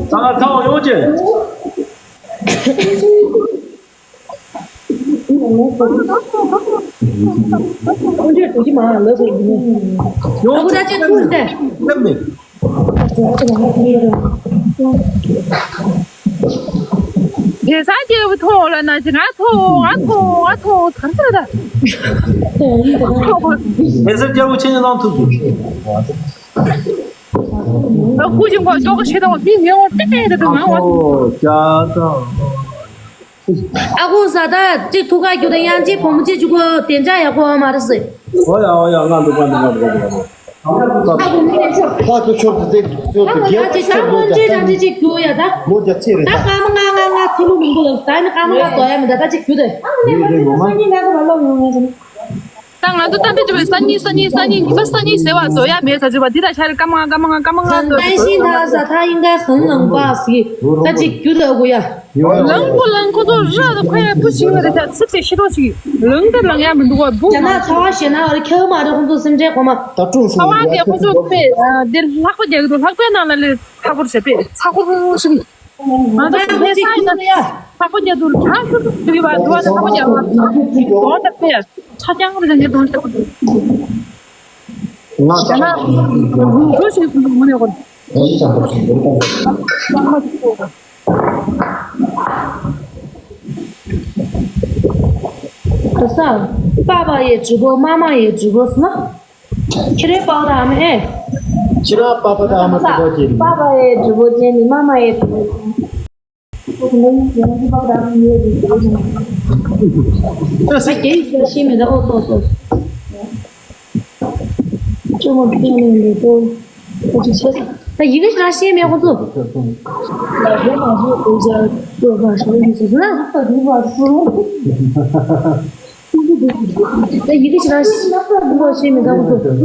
ཚང་ཚང་ཡོང་ཅི། ཁོང་ཚོས་དུ་ཅི་མ་ལབ་པའི་ཡིན། ཡོང་ཅི། ཨ་ཁུ་ད་ཅི་ཁུར་ཏེ། ལབ་ནས། དེ་ས་སྐྱེས་བུ་ཐོག་ལ་ན་ཅི་ང་ཐོག་ང་ཐོག་ང་ཐོག་གང་ཟེར་ད། ཐོག་གོ། དེ་ས་སྐྱེས་བུ་ཆེ་ཉི་ནང་ཐུག་གི། ཨ་ཁུ་ཅི་མགོ་ཅོག་ཤེས་དང་མི་ངན་བ་ཏེ་ཏེ་ཏེ་ཏེ་ང་བ། ཨ་ཁུ་ཟ་ད་ཅི་ཐུག་ག་རྒྱུ་དང་ཡང་ཅི་བུ་མོ་ཅི་ཅུ་གོ་དེ་འདྲ་ཡག་པོ་མ་རེད་ཟེར། ཨོ་ཡ་ཨོ་ཡ་ང་འདུག་ང་འདུག་ང་འདུག་ང་འདུག་ད་ཁྱོད་ཆོར་དུ་ཟེར་ཁྱོད་དུ་རྒྱལ་ཁྱོད་ལོ་རྒྱ་ཆེ་རེད། ད་ལོ་རྒྱ་ཆེ་རེད་ད། ད་སྐར་མ་ལྔ་ལྔ་ལྔ་ཐི་མུ་མང་པོ་ལ་ད་ནི་སྐར་མ་ལྔ་རྫོགས་ཡ་མི་འདྲ་ད་ཅིག་རྒྱུ་དེ། ད་ང་ཚོ་གཏམ་དཔེ་བརྗོད་པའི་སང་ཉིན་སང་ཉིན་སང་ཉིན་ཉི་མ་སང་ཉིན་ཟེར་བ་རྫོགས་ཡ་མེད་ཟེར་བ་འདི་ད་ཤར་སྐར་མ་ལྔ་སྐར་མ་ལྔ་སྐར་མ་ལྔ་རྫོགས་ཡ། 很担心他是他应该很冷吧是ད་ཅིག་རྒྱུ་དེ་དགོས་ཡ། 冷不冷？ ཁོ་ཚོ་ར་དང་ཕ་ཡ་བུ་ཞིག་ལ་རེ་ཆ་ཚིག་ཅིག་ཤི་རོགས་ཤིག་ལང་དང་ལང་ཡ་མི་འདུག་བ་བུ། རྒྱ་ནག་ཚ་བ་ཞེ་ན་བ་རེ་ཁྱེའུ་མ་རེ་ཁོ་ཚོ་སེམས་ཁྲལ་གོ་མ། ད་ཀྲུང་ཚ་བ་དེ་ཁོ་ཚོ་པེ་འདིར་ལྷག་པ་རྒྱག་གི་འདུག་ལྷག་པའི་ནང་ལ་ལས་ལྷག་པར་བྱས་པེ་ཚ་ཁོ་རུ་ཤིག་ང་ཚོ་ད་ཕེ་ས་ཡིན་ན་ལྷག་པ་རྒྱག་འདུག་གྲང་ཤུར་ཤུར་ཡོད་པ་འདུག་བ་ལྷག་པ་རྒྱག་པ་འོ་ད་པེ་ཆ་རྐྱང་རུ་ལ་ངས་གདོང་ཤོར་འདུག་ང་ཚ་བ་རུ་ཤིག་མུ་ནས་གོ། ག་ས། 爸爸也直播，妈妈也直播 ཟེར་ན། ཁྱེད་རའི་པཱ་ཕ་དང་ཨ་མ་ཨེ། ཁྱེད་རའི་པཱ་ཕ་དང་ཨ་མ་ཁྱེད་རའི་པཱ་ཕ་ཡི་直播间 ནི་妈妈也直播间 ད་རྒྱ་ཡིག་ཤེས་མེད་ད། ཨོ་སོ་སོ། ཅོ་མོ་ཕན་ནས་ལས་དོ། ཁོ་ཅིག་བྱས་ད་ཡི་གེ་རང་ཤེས་མེད་ཁོ་ཚོ། ད་ཡི་གེ་རང་ཤེས་མེད་ད་ཁོ་ཚོ།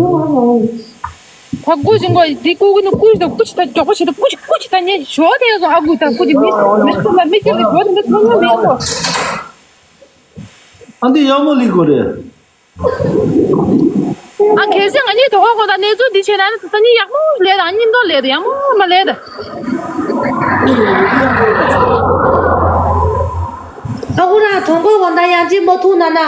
ཕ་ཀུ་ཅིག་གོ་དེ་ཀུ་ཀུ་ནི་ཀུ་ཅིག་ད་ཀུ་ཅིག་ད་མགྱོགས་པོ་ཞིག་ད་ཀུ་ཅིག་ཀུ་ཅིག་ད་ཉེ་ཞོ་དེ་ཡ་སོང་ཨ་ཀུ་ད་ཀུ་ཅིག་མི་མི་ཀུ་ལ་མི་ཀུ་ལ་ཞོ་དེ་མི་ཐོན་ཡོང་མེད་ཀོ། ཨ་འདི་ཡག་མོ་ལི་གོ་རེད། ཨ་གལ་སྲིད་ང་གཉིས་དོ་ཁོ་ཁོ་ད་གནས་ཚུལ་འདི་བྱས་ན་ནི་ད་ནི་ཡག་མོ་ལས་དང་སྙིང་སྟོབས་ལས་དང་ཡག་མོ་མ་ལས་དང་། ཨ་ཁུ་རང་དོན་གོ་གོ་ད་ཡང་ཅི་མ་ཐུག་ན་ན།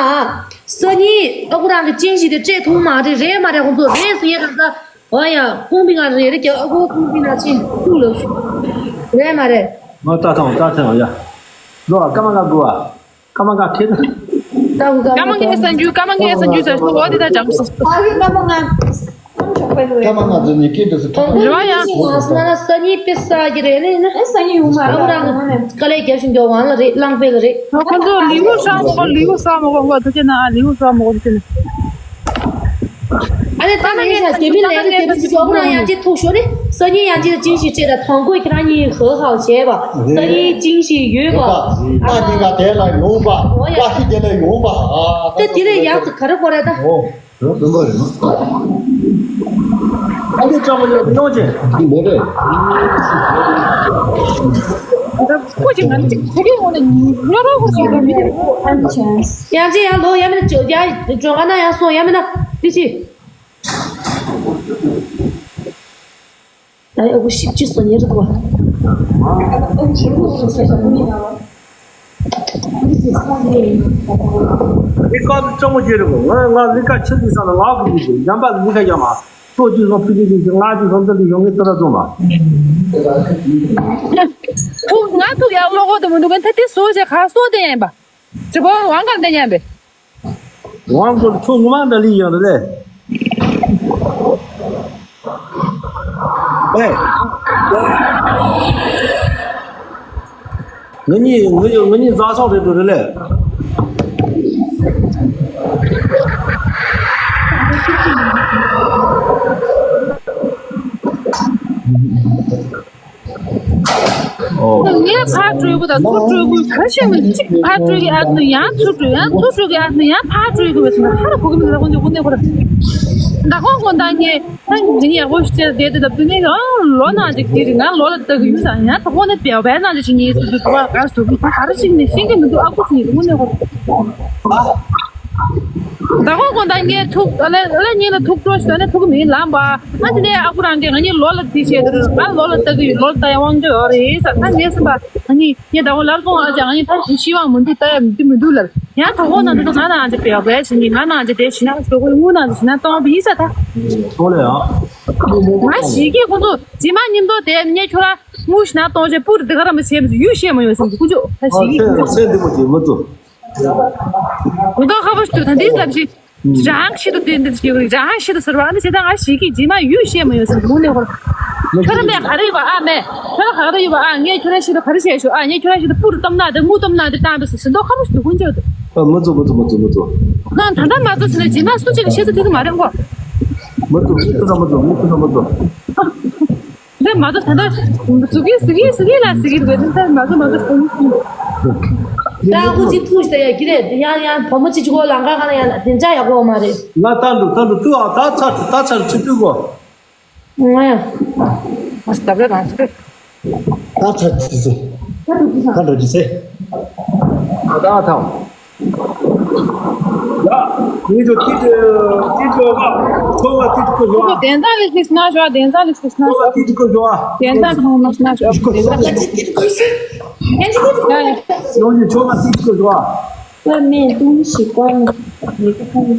སང་ཉིན་ཨ་ཁུ་རང་གི་ཅིང་ཞིག་དེ་སྤྲད་ཐུབ་མ་རེད། རེད་མ་རེད། ཁོང་ཚོ་རེད་ཟེར་ཡས་གང་ས། ཨོ་ཡ་ཁོང་པི་ང་རེད་རེད་ཀྱི་ཨ་ཁུ་ཁོང་པི་ན་ཅིང་ཐུག་ལོ་ཞུ། རེད་མ་རེད། ང་ལྟ་ཐང་ལྟ་ཐང་ཡ། ལོ་ཨ་ཀ་མ་ང་དགུ་ཨ། ཀ་མ་ང་ཁེ་ན། ད་གུ་ཀ་མ་ཀ་མ་ཀ་ང་སང་རྒྱུ་ཀ་མ་ཀ་ང་སང་རྒྱུ་ཟེར་སོ་འོ་དེ་ད་འཇམ་སོ། ཨ་ཡུ་ཀ་མ་ང་སང་ཆོག་པའི་ལོ་ཡ། ཀ་མ་ང་དེ་ནི་ཀི་དེ་སུ་ཐང་། རེད་བ་ཡ། ང་སང་ན་སང་ཉིན་པི་ས་གི་རེད་ནི་ན། ཨེ་སང་ཉིན་ཡོང་མ་རེད། ཨ་ཁུ་རང་དཀའ་ལས་རྒྱབ་བཞིན་འགྱོ་ཝང་ལ་རེད། གླང་པེ་ལ་རེད། ཁོ་ཚོ་ལིའུ་ཧྲ་མོ་གོ་ལིའུ་ཧྲ་མོ་གོ་ང་ཐུག་ཅེ་ན་ཨ་ལིའུ་ཧྲ་མོ་གོ་ཐུག་ཅེ་ན། ཨ་ནི་ད་ནི་ཡིན་ས་དེ་མི་ལས་རེད། དེ་མི་ཅི་ཅོག་པོ་རང་ཡང་ཅི་ཐུག་ཤོར་ནི། སང་ཉིན་ཡང་ཅི་ཅིང་ཞིག་ཅེ་ད་ཐང་གོས་ཁྱེད་རང་གཉིས་ཧེ་ཧའོ་བྱས་པ། སང་ཉིན་ཅིང་ཞིག་ཡོད་པ། ཨ་ནི་ང་དེ་ལ་ཡོང་པ། ཨ་ཤི་དེ་ལ་ཡོང་པ། ཨ་ད་དེ་ལས་ཡག་ཙི་ག་རེ་གོ་རེད་ད། ཨ་ནི་ཅང་མ་ཡོད་ཡོང་ཅེ། འདི་མོ་རེད། ཁོ་ཅིག་ང་ཅིག་ཁོ་གི་ངོ་ནས་ཉོ་རོགས་ཁོ་ཅིག་ཡོད་མི་དེ་ཁོ་ཨ་ནི་ཆེན། ཡང་ཅི་ཡང་ལོ་ཡང་མིན་ན་ཅོ་ཡ་ཅོ་ག་ན་ཡང་སོང་ཡང་མིན་ན་དེ་ཅི། ད་ཡ་ཨ་ཁུ་ཤིག་ཅི་སོ་ཉེ་རི་དུ་བ། ལི་ཀ་དུ་ཅང་མོ་ཅེ་རི་གོ་ང་ང་ལི་ཀ་ཆེ་དུ་ས་ན་ང་གི་མི་དུ་ཡང་པ་ལི་ཀ་ཡང་མ། ཁྱོད་ཀྱིས་སོང་ཕི་ལི་ལི་ང་གིས་སོང་འདི་ལི་ཡོང་ངེས་ཏོ་ར་ཙོ་མ། ཐུག་ང་ཐུག་ཡག་ལོ་གོ་དུ་མི་འདུག་གན་ད་དེ་སོ་ཞེ་ཁ་སོ་དེ་ཡིན་པ། ཅི་པོ་ཝང་གར་དེ་ཡིན་པས། ཝང་གོ་ཁྱོད་ངོ་མ་འདྲ་ལི་ཡང་རེད་ལེ། ཨེ། ང་གཉིས་ང་གཉིས་ང་གཉིས་རྫ་སོག་རེད་འགྲོ་རེད་ལེ། ཨོ། ངས་ཕར་སྤྲོད་དགོས་དང་ཚུར་སྤྲོད་དགོས་ག་ཤེས་མི་གཅིག་ཕར་སྤྲོད་ཀྱི་ཨ་ནི་ཡང་ཚུར་སྤྲོད་ཡང་ཚུར་སྤྲོད་ཀྱི་ཨ་ནི་ཡང་ཕར་སྤྲོད་དགོས་པའི་ཚུལ་ཧ་ར་གོ་གི་མི་འདུག་ད་ཁོང་ཚོ་དགོས་གནས་ཁོ་ར། ད་ཁོང་ཁོང་ད་ངས། ད་ངས་ཡག་པོ་ཞིག་བྱས་བསྡད་དུས་ད་དུས་ནས་ཨང་ལོ་ནང་ཅིག་དེ་རིང་ང་ལོ་ལ་ལྟ་གི་ཡོད་ཙང་ཡང་ད་ཁོང་ནས་བེའུ་བེའུ་ནང་ཅིག་བྱེད་ངེས་སུ་དུ་དུ་བ་ག་སུ་གི་ད་ག་རེ་ཞིག་ནས་ཤེས་ཀྱི་མི་འདུག་ཨ་ཁུ་ཟེར་ངས་དངོས་གནས་ཁོ། ད་ཁོང་ཁོང་ད་ངས་ཐུག་ཨ་ལེ་ཨ་ལེ་ཉིན་ལ་ཐུག་འགྲོ་ཞིག་ད་ནས་ཐུག་གི་མིན་ལམ་པ་ཨ་དེ་ནས་ཨ་ཁུ་རང་གིས་ང་གཉིས་ལོ་ལ་དེ་བྱས་དུས་ཨ་ལོ་ལ་ལྟ་གི་ཡོད་ལོ་ལ་ལྟ་ཡ་དབང་ཆ་ཡོད་རེད་ས་ད་ངས་སེམས་པ་ང་གཉིས། ངས་ད་གོ་ལར་སོང་ཨ་ཅག་ང་གཉིས་ད་ཤི་བའང་མི་འདུག་ལྟ་ཡ་མི་འདུག་ལར། ཡང་ད་གོ་ན་འདི་ང་ནང་ཅིག་བེའུ་བེའུ་ཞིག་ནི་ང་ནང་ཅིག་དེ་ཞི་ན་ཞོག་གུ་དངུལ་ནང་ཅིག་ཞི་ན་གཏོང་བ་ཡིན་ས་ད། ཐོག་ལ་ཡང་། ང་ཞིག་གི་ཁོང་ཚོ་རྗེས་མ་མཉམ་དུ་དེ་ངས་ཁྱོད་ར་དངུལ་ཞི་ན་གཏོང་བྱས་པུར་འདི་ག་ར་མི་བྱེད་མི་ཡུལ་ཤེས་མ་ཡོད་སམ་གི་ཁོང་ཚོ་ད་ཞིག་གི་ཁོང་ཚོ་ཚེ་འདི་མོ་ཅིག་མི་ཚོ། མི་ཐོག་ཁ་པོ་ཞིག་ཏུ་ད་འདི་ཙམ་ཞིག་རང་ཤི་དུ་དེ་འདི་ཞིག་རང་ཤི་དུ་ཟེར་བ་ཨ་ནི་བྱེད་ད་ང་ཞིག་གི་རྗེས་མ་ཡུལ་ཤེས་མ་ཡོད་སམ་གི་དངུལ་ནས་ཧོར། ཁྱོད་ར་མེད་ག་རེ་ཡོད་པ་ཨ་མེད། ཁྱོད་ར་ག་རེ་ཡོད་པ་ཨ་ངས་ཁྱོད་ར་ཤི་དུ་ག་རེ་བྱས་ཤོག་ཨ་ངས་ཁྱོད་ར་ཤི་དུ་པུར་གཏམ་ན་དེ་དངུལ་གཏམ་ན་དེ་བཏང་བས་སུ་ཟིན་ཐོག་ཁ་པོ་ཞིག་ཏུ་ཁོང་ཚོ། ཨ་མི་ཚོ་མི་ཚོ་མི་ཚོ་མི་ཚོ། ང་ད་ལྟ་མ་ཚོ་ཟིན་ན་རྗེས་མ་སུ་གཅིག་གི་ཤེས་ཚོད་དེ་ཚོ་མ་རེད་གོ། མི་ཚོ་མི་ཚོ་མི་ཚོ་མི་ཚོ་མི་ཚོ། འདི་མ་གཏོགས་ད་ལྟ་ཟུག་གི་ཟུག་གི་ཟུག་གི་ལ་ཟུག་གི་འདུག་གས། འདི་ལྟར་མ་གཏོགས་མ་གཏོགས་ཟུག་གི་ཟུག་གི། ད་ཁོ་ཅི་ཐུག་ཤི་ད་ཡ་གི་རེད། ཡང་ཡང་བུ་མོ་ཅི་ཅི་གོ་ལང་ཀ་ག་ལ་ཡང་བདེ་འཇགས་ཡག་པོ་མ་རེད། ང་ད་འདུག་ད་འདུག་ཏུ་ཨ་ད་ཚར་ད་ཚར་ཅི་ཏུ་གོ། ང་ཡ། ཨ་སྟབས་རེད་རང་ཚོད། ད་ཚར་ཅི་ཟེ། ད་འགྲོ་ཅི་ཟེ། ད་ཐང་། ཡ། ངེད་ཚོ་ཏི་ཏི་ཏི་ཏོ་ག་ཁོ་ལ་ཏི་ཏི་ཀོ་ཞོ། བདེན་ཙང་ལིག་ཏི་སྣ་ཞོ། བདེན་ཙང་ལིག་ཏི་སྣ་ཞོ། ཏི་ཏི་ཀོ་ཞོ། བདེན་ཙང་ཁོང་ལ་སྣ་ཞོ། ཏི་ཏི་ཀོ་ཞོ། ཡ་ཡ། ཡོང་ཡོང་ཁྱོད་ལ་ཏི་ཏི་ཀོ་ཞོ། 外面东西关了，你不看。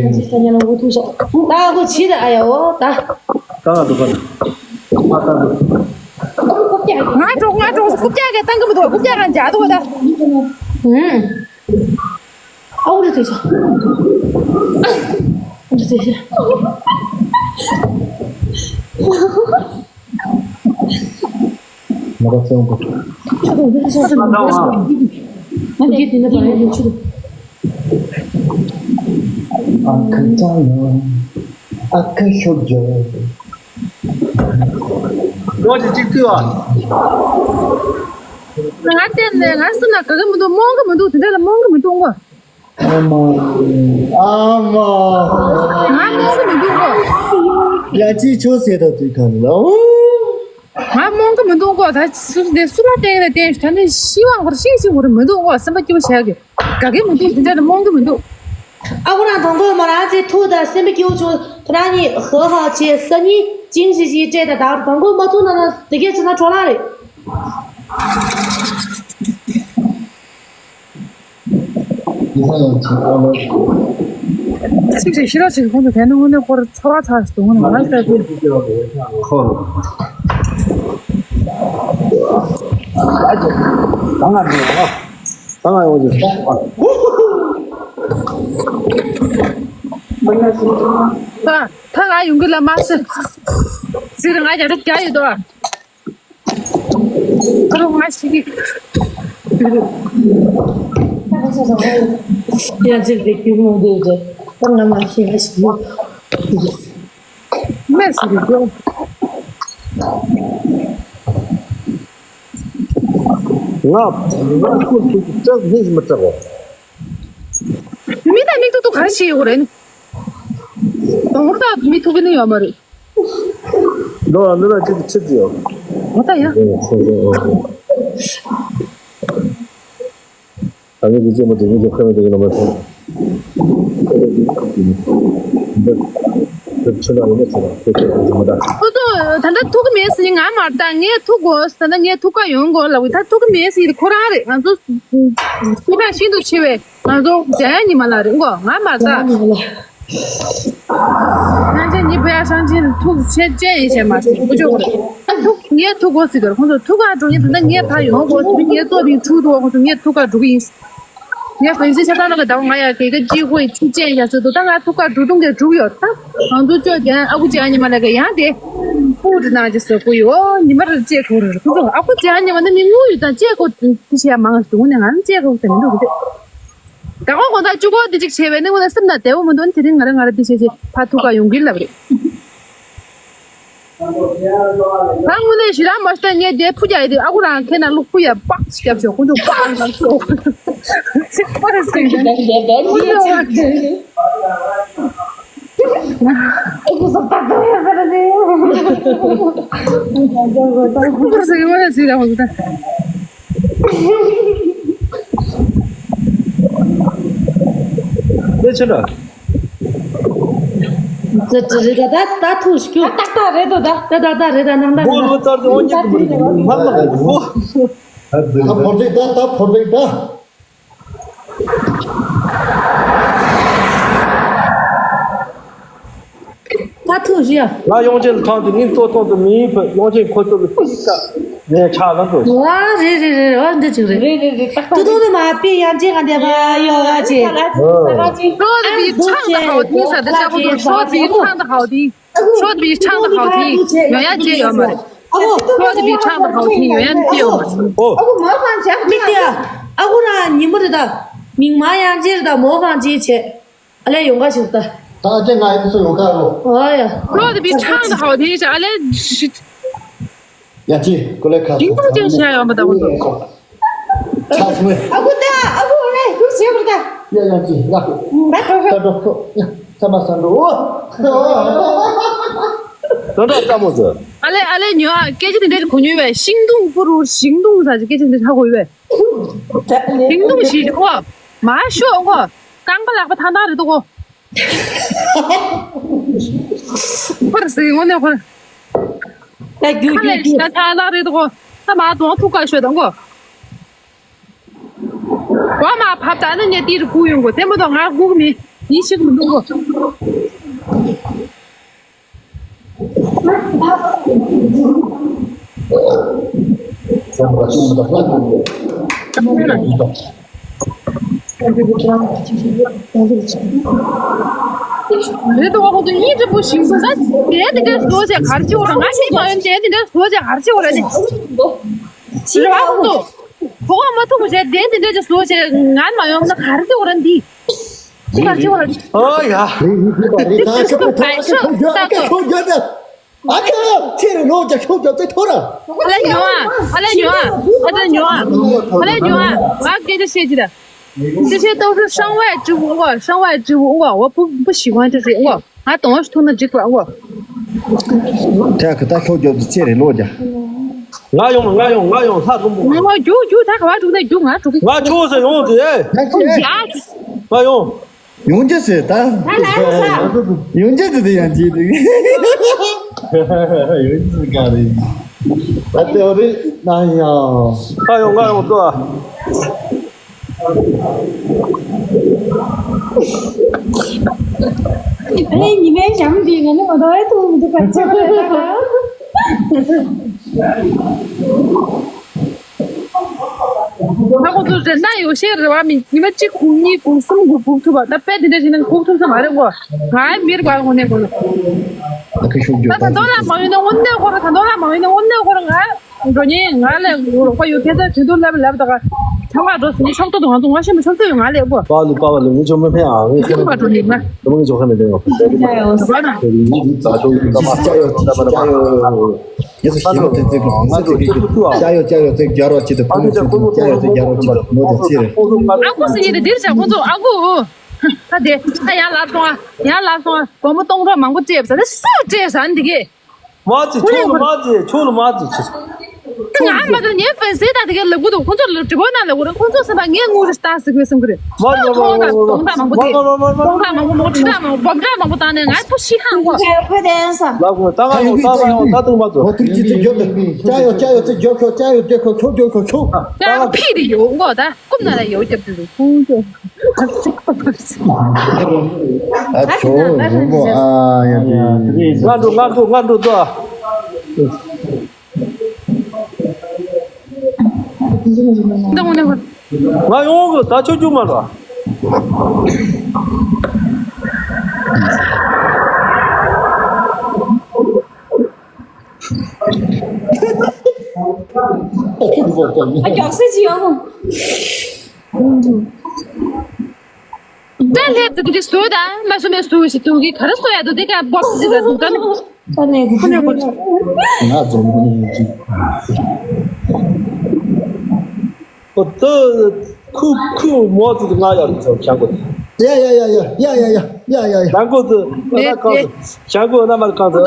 ཡིན། ད་ཉལ་ལ་འུ་ཐུག་བཞག་ད་ཨ་ཁུ་ཕྱི་ལ་ཨ་ཡ་འོ་ད། ད་ང་འགྲོ་ག་ང་འགྲོ་ང་འགྲོ་རྐུབ་བཀྱག་གི་བཏང་གི་མི་འདུག་རྐུབ་བཀྱག་གང་རྒྱག་འདུག་ད། ཨ་འུ་རེ་ཐུག་བཞག་འུ་རེ་ཐུག་བཞག་མ་ར་ཚེ་འོང་པོ། ཆུ་དང་འདི་ཚོ་ཆུ་དང་འདི་ཚོ་ཆུ་དང་། འདི་འདི་ནས་བར་ཡོད་ཆུ་དང་། ཨ་ཁ་ཅང་ཡང་། ཨ་ཁ་ཤོག་ཇོ། ལོ་ཅི་གཅིག་བཏུས་བ། ང་བལྟས་ནས་ང་སེམས་ན་ག་གེ་མི་འདུག་རྨོངས་གི་མི་འདུག་དེ་འདྲ་ལ་རྨོངས་གི་མི་འདུག་གོ་ཨ་མ། ཨ་མ། ང་རྨོངས་གི་མི་འདུག་གོ་ཡ་ཅི་ཆོ་ཟེར་ད་དུས་གང་ལ། ང་རྨོངས་གི་མི་འདུག་གོ་ད་སུ་དེ་སུ་ལ་བསྟན་ལ་བསྟན་ཞུ་ད་ནི་ཤི་བ་འཁོར་ཤི་ཤི་འཁོར་མི་འདུག་གོ་སེམས་པ་སྐྱིད་པོ་བྱ་གི་ག་གེ་མི་འདུག་དེ་འདྲ་ལ་རྨོངས་གི་མི་འདུག་ཨ་ཁུ་རང་དང་པོ་མོ་རང་ཚེ་ཐུག་ད་སེམས་པ་སྐྱིད་པོ་བྱུང་ཁྱེད་རང་གཉིས་ཧོ་ཧ་བྱས་སང་ཉིན་ཅིང་ཞིག་ཞིག་སྤྲད་ད་ད་དང་པོ་མ་ཐུག་ན་ན་དེ་གས་བྱས་ན་འཕྲོ་བརླག་རེད། ཡིན་ས་ཡང་ཆེ་ཨ་ལོ། ཚིག་ཞིག་ཤི་རོ་ཞིག་ཁོང་ཚོ་དེ་ནི་དངོས་གནས་ཁོར་ཚ་བ་ཚ་ཞིག་འདུག་ངོ་ནས་ང་ལྟ་དུས། ཁོ། ཨ་ཅེ། ད་ང་ནི་ཨ། ད་ང་ཡོང་ཅེས། ད་ད་ང་ཡོང་གི་ལ་མ་ཟེར། ཟེར་ང་རྒྱ་རུ་རྒྱ་ཡོད་དོ། ཁ་ལོ་ང་ཞིག་གི་ཡ་ཅིག་གི་ཁྱོད་མོ་དེ་རེད། ད་ང་མ་ཤེས་ང་ཞིག་ཡོད། མེད་ཟེར་གི་འདུག་ང་ང་ཁོ་ཚོ་སྐྲག་ནས་མི་སྐྲག་གོ་མི་དང་མི་ཐུག་ཐུག་ག་རེ་བྱེད་ཡོད་རེད། དོང་ར་དང་མི་ཐུག་གི་ནི་ཡོད་མ་རེད། འགྲོ་བ་འདི་ལ་ཅིག་ཆེ་ཅིག་ཡོད། ང་ད་ཡ། ཨ་ནི་ཅིག་ཅེས་མ་དེ་ཉིད་དུ་ཁ་ནས་དེ་གི་ལ་མ་ཐོན། འདི་ཆུ་ལ་ཡོད་ན་ཆུ་ལ་དེ་ཁྱེད་ཀྱི་མ་ད། ཁོ་ཚོ་ད་ལྟ་ཐུག་གི་མེད་ཟེར་ང་མར་ད་ངས་ཐུག་དགོས་ད་ལྟ་ངས་ཐུག་ག་ཡོང་དགོས་ལབ་གི་ད་ཐུག་གི་མེད་ཟེར་ཁོ་རང་རེད། ང་ཚོ་སྐུ་དྲག་ཤིན་ཏུ་ཆེ་བས་ང་ཚོ་འཇམ་དབྱངས་ཉི་མ་ལགས་རེད་མགོ་ང་མར་ད། སངས་རྒྱས་ཉིད་བོད་ཡ་སངས་རྒྱས་ཐུགས་ཆེ་ཆེ་ཡིན་ཞེས་མ་ཟེར་ཀུ་ཅོ་གོ་རེད། ཨ་ཐུག་ངས་ཐུག་གོ་ཟེར་གར་ཁོང་ཚོ་ཐུག་ག་འགྲོ་ཉིན་ད་ལྟ་ངས་ཕ་ཡོང་གོ་ཟེར་ངས་ཙོ་དེ་ཁྲུ་ཐུག་ཁོང་ཚོ་ངས་ཐུག་ག་འགྲོ་གི་ཡིན། ངས་ཕན་ཚུན་ཆ་ཚང་ལ་ག་ཟླ་བ་ང་ཡ་གེ་ག་ཅི་ཧོ་ཡི་ཆུ་ཅན་ཡ་ཟེར་དུ་ད་ང་ཐུག་ག་འགྲོ་དུང་གེ་འགྲུག་ཡོད་ད། ང་ཚོ་ཅོ་ཅན་ཨ་ཁུ་ཅན་ཉི་མ་ལ་ག་ཡང་དེ་པུ་ཏི་ནང་ཅི་ཟེར་ཁུ་ཡོ་ཉི་མ་རེ་ཅེ་ཁོ་རེ་ཁོང་ཚོ་ཨ་ཁུ་ཅན་ཉི་མ་ནི་མི་ངུ་ཡོད་ད་ཅེ་ཁོ་དེ་ཤེས་མང་ཞིག་འདུག་ནས་ང་ནི་ཅེ་ཁོ་དེ་མི་འདུག་གི་དེ། ད་ཁོ་དགོང་དག་གཅིག་པོ་འདི་གཅིག་བྱས་པས་ནི་ངོ་ན་སེམས་ན་བདེ་བོ་མི་འདུག་ནི་དེ་རིང་ང་རང་ང་རང་འདི་བྱས་བྱས་ཕ་ཐུག་ག་ཡོང་གི་ལབ་རེད། ད་དངོས་གནས་ཞི་རང་མ་ཤི་ད་ངས་དེ་ཕུ་རྒྱག་ཡི་དེ་ཨ་ཁུ་རང་ཁེ་ན་ལུག་ཕུ་ཡ་པགས་ཤི་རྒྱབ་ཤོག་ཁོང་ཚོ་པགས་ལ་ཤོག་ཚིག་པར་ཟིན་ཁོང་ཚོ་ཨ་ཁུ་སོ་པགས་ཏོ་ཡ་ཟེར་རེད། ཁོང་ཚོ་ཟིན་མ་ཟིན་ད་ཁོང་ཚོ་ད། དེ་ཕྱིར་ར། ཙི་ཙི་རེད་ད་ད་ད་ཐུག་ཤིག་ད་ད་ད་རེད་དོ་ད་ད་ད་ད་རེད་ད་ནང་ད་མོ་རེད་ལོ་ད་ཙར་དུ་འོང་ཉིད་དུ་མ་རེད་མ་མ་རེད་མོ། ད་ཕོར་པའི་ད་ད་ཕོར་པའི་ད། ད་ཐུག་ཞིག་ཡ། ང་ཡོང་ཆེད་ལ་ཐང་དུ་ངའི་ལྟོ་ཐོག་ཏུ་མིའི་བུ་ཡོང་ཆེད་ཁོ་ཚོ་ལ་ཏིག་ཀ་ངས་ཆགས་ལ་འགྲོ། ཝ་རེད་རེད་རེད་ཝ་འདི་ཅིག་རེད། རེད་རེད་རེད་ཏག་ཏུ་ཏག་ཏུ་མ་པི་ཡང་ཅི་ག་འདེ་བ་ཡོ་ག་ཅི། ཁོ་དེ་བི་ཁྲང་ད་ཧའོ་ཐིང་ས་དེ་ཤ་བོ་དུ་ཁོ་དེ་བི་ཁྲང་ད་ཧའོ་ཐིང་། ཁོ་དེ་བི་ཁྲང་ད་ཧའོ་ཐིང་ཡོང་ཡ་ཅི་ཡོད་མ་རེད། ཁོ་དེ་བི་ཁྲང་ད་ཧའོ་ཐིང་ཡོང་ཡ་ཅི་ཡོད་མ་རེད། ཨོ། མི་དེ་ཨ་ཁུ་རང་ཉིན་མོ་རེད་ད། མིང་མ་ཡང་ཅི་རེད་ད་མོ་གང་ཅི་བྱེད། ཨ་ལས་ཡོང་ག་ཞིག་ད། ད་ཨ་ཅེ་ང་ཡིན་སུ་ཡོང་ག་རོ། ཨོ་ཡ། ཁོ་དེ་བི་ཁྲང་ད་ཧའོ་ཐིང་ཞིག་ཨ་ལས་ཞིག་ཡ་ཅི་ཀོ་ལེ་ཁ། ཞིང་ཐོག་ཅན་བྱས་ཡོང་མ་ད་ཁོ་ཚོ། ཆགས་སོང་ངས། ཨ་ཁུ་ད་ཨ་ཁུ་རེ་ཁུ་ཞེ་བར་ད། ཡ་ཡ་ཅི་ཡ། ད་ད་ད་འགྲོ་ཁོ་ཡ་ས་མ་ས་འགྲོ། ད་ད་ལྟ་མོ་ཚོ། ཨ་ལས་ཨ་ལས་ཉོ་ཨ་སྐད་ཆ་དེ་འདྲ་གོ་ཉོས་བས་ཤིང་སྡོང་ཕུ་རུ་ཤིང་སྡོང་ཟ་ཅི་སྐད་ཆ་དེ་འདྲ་ཧ་གོ་ཡོད་བས། ལིང་ཏུང་ཞིག་གོ། མ་ཤོག་གོ། རྐང་པ་ལག་པ་ཐང་ཐང་རེད་འདུག་གོ། ཁོ་ར་སི་ངོ་ནས་ཁོ་ར། ད་རྒྱུ་ཁ་ལས་རྒྱུ་ཤི་ན་ཐང་ཐང་རེད་འདུག་གོ། ད་མ་དོང་ཐུག་ག་ཤོད་དང་གོ། གོ་མ་ཕབ་ད་ནི་ངས་ཏིར་སྒུག་ཡོང་གོ། དེ་མ་གཏོགས་ང་སྒུག་མི་ཡིན་ཞིག་མི་འདུག་གོ། རེད་དོ། ཁོ་ཚོ་གཉིད་སྒྲིབ་པོ་ཞིག་སོང་ས། དེ་དེ་འདྲའི་བཟོ་བྱས་ག་རེ་བྱེད་འོ་ར། ང་ཤེས་མ་ཡོང་། དེ་དེ་འདྲའི་བཟོ་བྱས་ག་རེ་བྱེད་འོ་ར་ནི། རེད་བ། ཁོ་ཚོ་གོ་བ་མ་ཐུབ་པ་བྱས། དེ་དེ་འདྲའི་བཟོ་བྱས་ང་མ་ཡོང་ན་ག་རེ་བྱེད་འོ་ར་འདི། ཅི་ག་ཅི་བ། ཨོ་ཡ། རེད་རེད་རེད་རེད། ད་ཁྱོད་ཁྱོད་ཁྱོད་ཁྱོད་ཁྱོད་ཁྱོད་ཁྱོད། ཨ་ཁྱོད་ཁྱོད་ཁྱོད། ཨ་ཁྱོད་ཚེ་རིང་ལོ་བརྒྱ་ཁྱོད་བརྒྱ་ཚེ་ཐོ་ར། ཨ་ལ་ཉོ་ཨ། ཨ་ལ་ཉོ་ཨ། ཨ་ལ་ཉོ་ཨ། ཨ་ལ་ཉོ་ཨ། ང་སྐད་ཆ་བཤད་ཅི་ད། 这些都是身外之物啊，身外之物啊，我不不喜欢这些啊。ང་དོང་ཐུག་ན་འགྲིག་པ་ཨོ། ཐད་ཀ་ད་ཤོག་རྒྱབ་ཏུ་ཚེ་རེ་ལོ་རྒྱ། ང་ཡོང་ང་ཡོང་ང་ཡོང་ལྷ་ཚོམ་པོ། ང་རྒྱུག་རྒྱུག་ད་ག་བ་འགྲོ་ན་རྒྱུག་ང་འགྲོ་གི། ང་ཆོག་ཟེར་ཡོང་ཟེར། ང་ཡོང་། ཡོང་རྒྱུ་ཟེར་ད། ད་ལ་ཡོང་ས། ཡོང་རྒྱུ་ཟེར་དེ་ཡང་བྱེད་འདུག་ཡོང་རྒྱུ་ཟེར་ག་རེ། ད་དེ་རེད་ན་ཡང་། ང་ཡོང་ང་ཡོང་ཏོ། ཨ་ནི་ཉི་མའི་ཞྭ་མོ་འདི་ང་ནི་མ་གཏོགས་ཨེ་ཐུག་མི་འདུག་ག་ཚོད་རེད་ད། ད་ཁོ་ཚོ་རེ་ན་ཡོ་ཤེས་རེ་བ་མི་ཉི་མ་གཅིག་སྒུག་གཉིས་སྒུག་གསུམ་སྒུག་སྒུག་ཐུབ་པ། ད་དཔེ་དེ་འདྲ་བྱས་ན་སྒུག་ཐུབ་ས་མ་རེད་གོ། ང་ཨེ་མི་རེད་གོ་དངོས་གནས་གོ། ད་ད་དོ་ལ་མ་ཡོང་ན་དངོས་གནས་གོ་ར། ད་དོ་ལ་མ་ཡོང་ན་དངོས་གནས་གོ་ར། ང་འགྲོ་ཉེན་ང་ལས་རོགས་པ་ཡོད་ཁྱེད་ཚོ་དུས་དུས་ལབ་ལབ་ད་ག་ཚང་མ་འགྲོ་སོང་། ངས་ཕྱོགས་གཏོགས་དང་ང་ཚོ་ང་ཤེས་མ་ཕྱོགས་གཏོགས་ཡོད་ང་ལས་གོ། པ་ལུ་པ་བ་ལུ་ངས་ཆོག་མི་ཕན་ཨ། ངས་ཁྱེད་མ་འགྲོ་ཉེན་ང་ང་ངས་ཆོག་ཁ་མི་ལྡན་ཡོད། ད་ན་ཡོ་ཅི་ཅི་ཅི་ཅི་ཅི་ཅི་ཡོད་ཅི་ཅི་ཅི་ཡོད། ཡེ་སུ་ཤེས་ཏེ་ཏེ་ཀོ་སུ་ཏེ་ཀི་ཅ་ཡོ་ཅ་ཡོ་ཏེ་རྒྱ་རོ་ཅི་ཏེ་ཀུ་ནུ་ཅི་ཏེ་ཅ་ཡོ་ཏེ་རྒྱ་རོ་ཅི་ཏེ་མོ་ཏེ་ཚེ་རེ། ཨ་ཁུ་སི་ཉི་ཏེ་འདིར་བྱ་ཁོང་ཚོ་ཨ་ཁུ། ད་དེ་ད་ཡང་ལབ་སོང་ཨ། ཡང་ལབ་སོང་ཨ། སྒོར་མོ་སྟོང་ཕྲག་མང་པོ་སྤྲད་ཟ་ནི་སུ་སྤྲད་ཟ་ནི་དེ་གས། མ་ཅི་ཁྱོད་ལ་མ་ཅི་ཁྱོད་ལ་མ་ཅི་ཆི། ང་མ་ད་ངའི་ཕན་སེ་ད་དེ་གས་ལབ་གི་འདུག་ཁོང་ཚོ་ལ་དྲི་བ་ན་ལབ་གི་རེད། ཁོང་ཚོ་སེམས་པ་ངས་ངུ་རེ་ལྟ་ཟེར་གི་སེམས་གི་རེད། མ་ཅི་མ་ཅི་མ་ཅི་མ་ཅི་མ་ཅི་མ་ཅི་མ་ཅི་མ་ཅི་ཁྲི་ཕྲག་མང་པོ་བཏང་ནས་ང་ཚོ་ཤི་ཧང་གོ། ཁོས་དེ་ཡང་ས། ལབ་གོ་ད་ང་ཡོང་ད་ང་ཡོང་ད་དུང་མ་ཚོ། ཧོ་ཐུར་ཅི་ཚེ་རྒྱབ་ཏུ་ཅ་ཡོ་ཅ་ཡོ་ཚེ་རྒྱབ་ཁྱོ་ཅ་ཡོ་རྒྱབ་ཁྱོ་ཁྱོ་རྒྱབ་ཁྱོ་ཁྱོ། ཡང་ཕི་རི་ཡོ་ངོ་ད་ཀུམ་ན་ལ་ཡོ་རྒྱབ་ཏུ་ཁོང་ཚོ། ཨ་ཁྱོ་ཡོང་གོ་ཨ་ཡ་དེ། ང་འགྲོ་ང་འགྲོ་ང་འགྲོ་ད། ང་ཡོང་གི་ད་ཆོས་རྒྱུག་མ་འགྲོ། ཨ་མགྱོགས་སེ་ཅི་ཡོང་། ད་ལྷས་ཙི་ཙི་སུ་ད་མ་སུ་མེ་སུ་ཞིག་ཏུ་གི་ག་རེ་སུ་ཡ་དུ་དེ་ཀ་བོབ་ཙི་ཙི་ད་དུ་ད་ནི། ད་ལྷས་ཙི་ཙི་ང་ཚོ་མི་ཡིན་ཅི། ཨོ་ད་ཁུ་ཁུ་མོ་ཙི་ཙི་ང་ཡ་རུ་ཚོ་བྱང་གོ། ཡ་ཡ་ཡ་ཡ་ཡ་ཡ་ཡ་ཡ་ཡ། བྱང་གོ་ཙི་ང་ད་གང་ཙི་བྱང་གོ་ན་མར་གང་ཙི།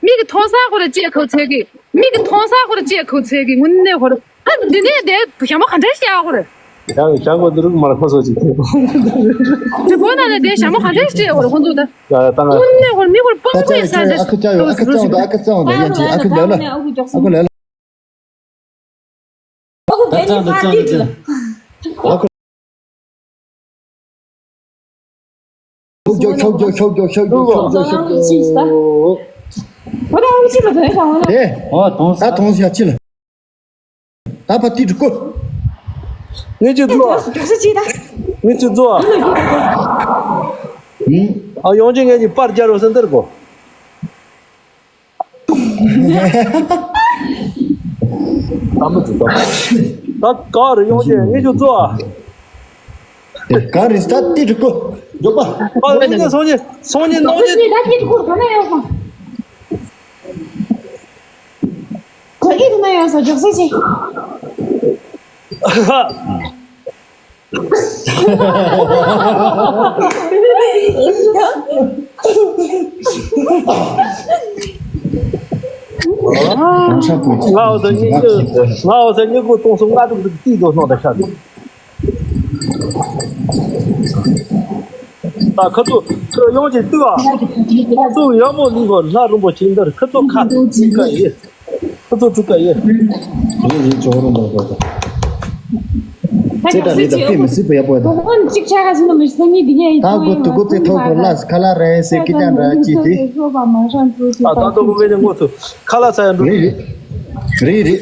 མིག་གི་མཐོང་ས་ཁོ་ར་ཅེ་ཁོ་ཚེ་གི། མིག་གི་མཐོང་ས་ཁོ་ར་ཅེ་ཁོ་ཚེ་གི་དངོས་གནས་ཁོ་ར། ཨ་འདི་ནས་དེ་ཞྭ་མོ་ག་འདྲ་ཞིག་ཡག་གོ་རེད། ཡང་ཞྭ་མོ་འདི་རུ་མར་ཁོ་སོ་ཅིག་དེ་སྒོ་ན་ནས་དེ་ཞྭ་མོ་ག་འདྲ་ཞིག་ཡག་གོ་རེད་ཁོང་ཚོ་ད། ཡ་ཡ་ད་ང་། དངོས་གནས་ཁོ་མི་ཁོ་ད་ཅ་ཡོ་ཅ་ཡོ་ཨ་ཁུ་ཅ་ཡོ་ཨ་ཁུ་ཅ་ཡོ་ད་ཨ་ཁུ་ཅ་ཡོ་ད་ཡན་ཅི་ཨ་ཁུ་ལེ་ལ་ཨ་ཁུ་ལེ་ལ། ཨ་ཁུ་ད་ཅ་ཡོ་ད་ཅ་ཡོ་ད་ཅ་ཡོ། ཨ་ཁུ། ཤོག་རྒྱོ་ཤོག་རྒྱོ་ཤོག་རྒྱོ་ཤོག་རྒྱོ་ཤོག་རྒྱོ་ཤོག་རྒྱོ། ཨོ་ད་ཨུ་ཅི་ལ་དོན་ཤ་ཝ་ན། དེ། ཨོ་དོང་ས། ད་དོང་ཤ་ཅི་ལ། ད་ཕ་ཏི་ཀོ། ངས་ཅི་ཛོ། རྒྱོགས་སུ་ཅི་ད། ངས་ཅི་ཛོ། ཨ་ཡོང་ཅི་ངས་ཅི་པར་རྒྱ་རོ་སེ་འདིར་གོ། ད་མི་ཙི་ད། ད་ག་རེ་ཡོང་ཅི་ངས་ཅི་ཛོ། ག་རེ་ད་ཏི་ཀོ། རྒྱོག་པ། ཨ་ཡོང་ཅི་སོང་ཅི་སོང་ཅི་ནོང་ཅི། ད་ཏི་ཀོ་ག་ན་ཡོང་སོང་། ག་གི་དུ་ན་ཡོད་ས་རྒྱོགས་སེ་ཆེ། ང་འོ་ས་ཉིན་གོ་ང་འོ་ས་ཉིན་གོ་སྟོང་སུམ་ལྔ་དྲུག་དྲུག་ཏིག་ཏོ་སྣང་ད་ཤ་དུ། ད་ཁ་ཚོ་ཁ་ཡོང་གི་ཏུ་བ། ཁ་ཚོ་ཡག་མོ་ལི་གོ་ལྷ་རིན་པོ་ཆེ་འདིར་ཁ་ཚོ་ཁ་ཏུ་ཀ་ཡེ། ཁ་ཚོ་ཀྲུ་ཀ་ཡེ། ཡེ་ཡེ་ཅོ་རུ་འདུག་གོ་ད། ཚེ་ད་ལི་ད་ཕི་མི་སི་པ་ཡ་པོ་ད། ཨོ་ན་ཅིག་ཆ་ག་ཟིན་ན་མི་སི་ནི་དི་ཡ་ཡི་ད་གོ་ཏུ་གོ་ཚེ་ཐོ་གོ་ལ་ཁ་ལ་རེ་སེ་ཀི་ཏན་ར་ཅི་ཏི། ཨ་ད་ཏོ་གོ་མེ་ནེ་ངོ་ཚུ་ཁ་ལ་ཚ་ཡ་འགྲོ་རི་རི་རི་རི།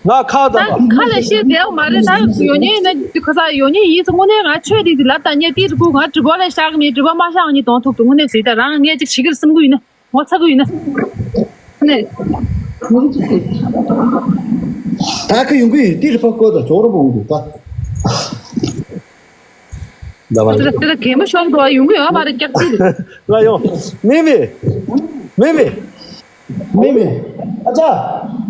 ང་ཁ་ད་ད་ཁ་ལ་ཤེས་བདེ་བ་མ་རེད། ད་ཡོད་ཉེ་ཡིན་ན་ཁ་ས་ཡོད་ཉེ་ཡིན་ཙང་དངོས་གནས་ང་ཆོས་འདི་འདི་ལབ་ད་ཉེ་ཏི་རུ་ཁུ་ང་དྲི་བ་ལ་ཤག་མི་དྲི་བ་མ་ཤག་ཉེ་དོན་ཐུག་ཏུ་དངོས་གནས་ཟེར་ད་རང་ངས་ཅིག་ཤི་གིར་སིམ་གུ་ཡིན་ན་ངོ་ཚ་གི་ཡིན་ན་ནས། ད་ཁ་ཡོང་གི་ཡིན་ཏི་རུ་ཕ་ཀོ་ད་ཅོག་རུ་མོང་གི་ད། ད་བ་དེ་ལ་དེ་ལ་གད་མོ་ཤོར་འགྲོ་བ་ཡོང་གི་ཡོད་མ་རེད་སྐྱག་ཅིག་རེད། ང་ཡོང་། མེ་མེ། མེ་མེ། མེ་མེ། ཨ་ཅག་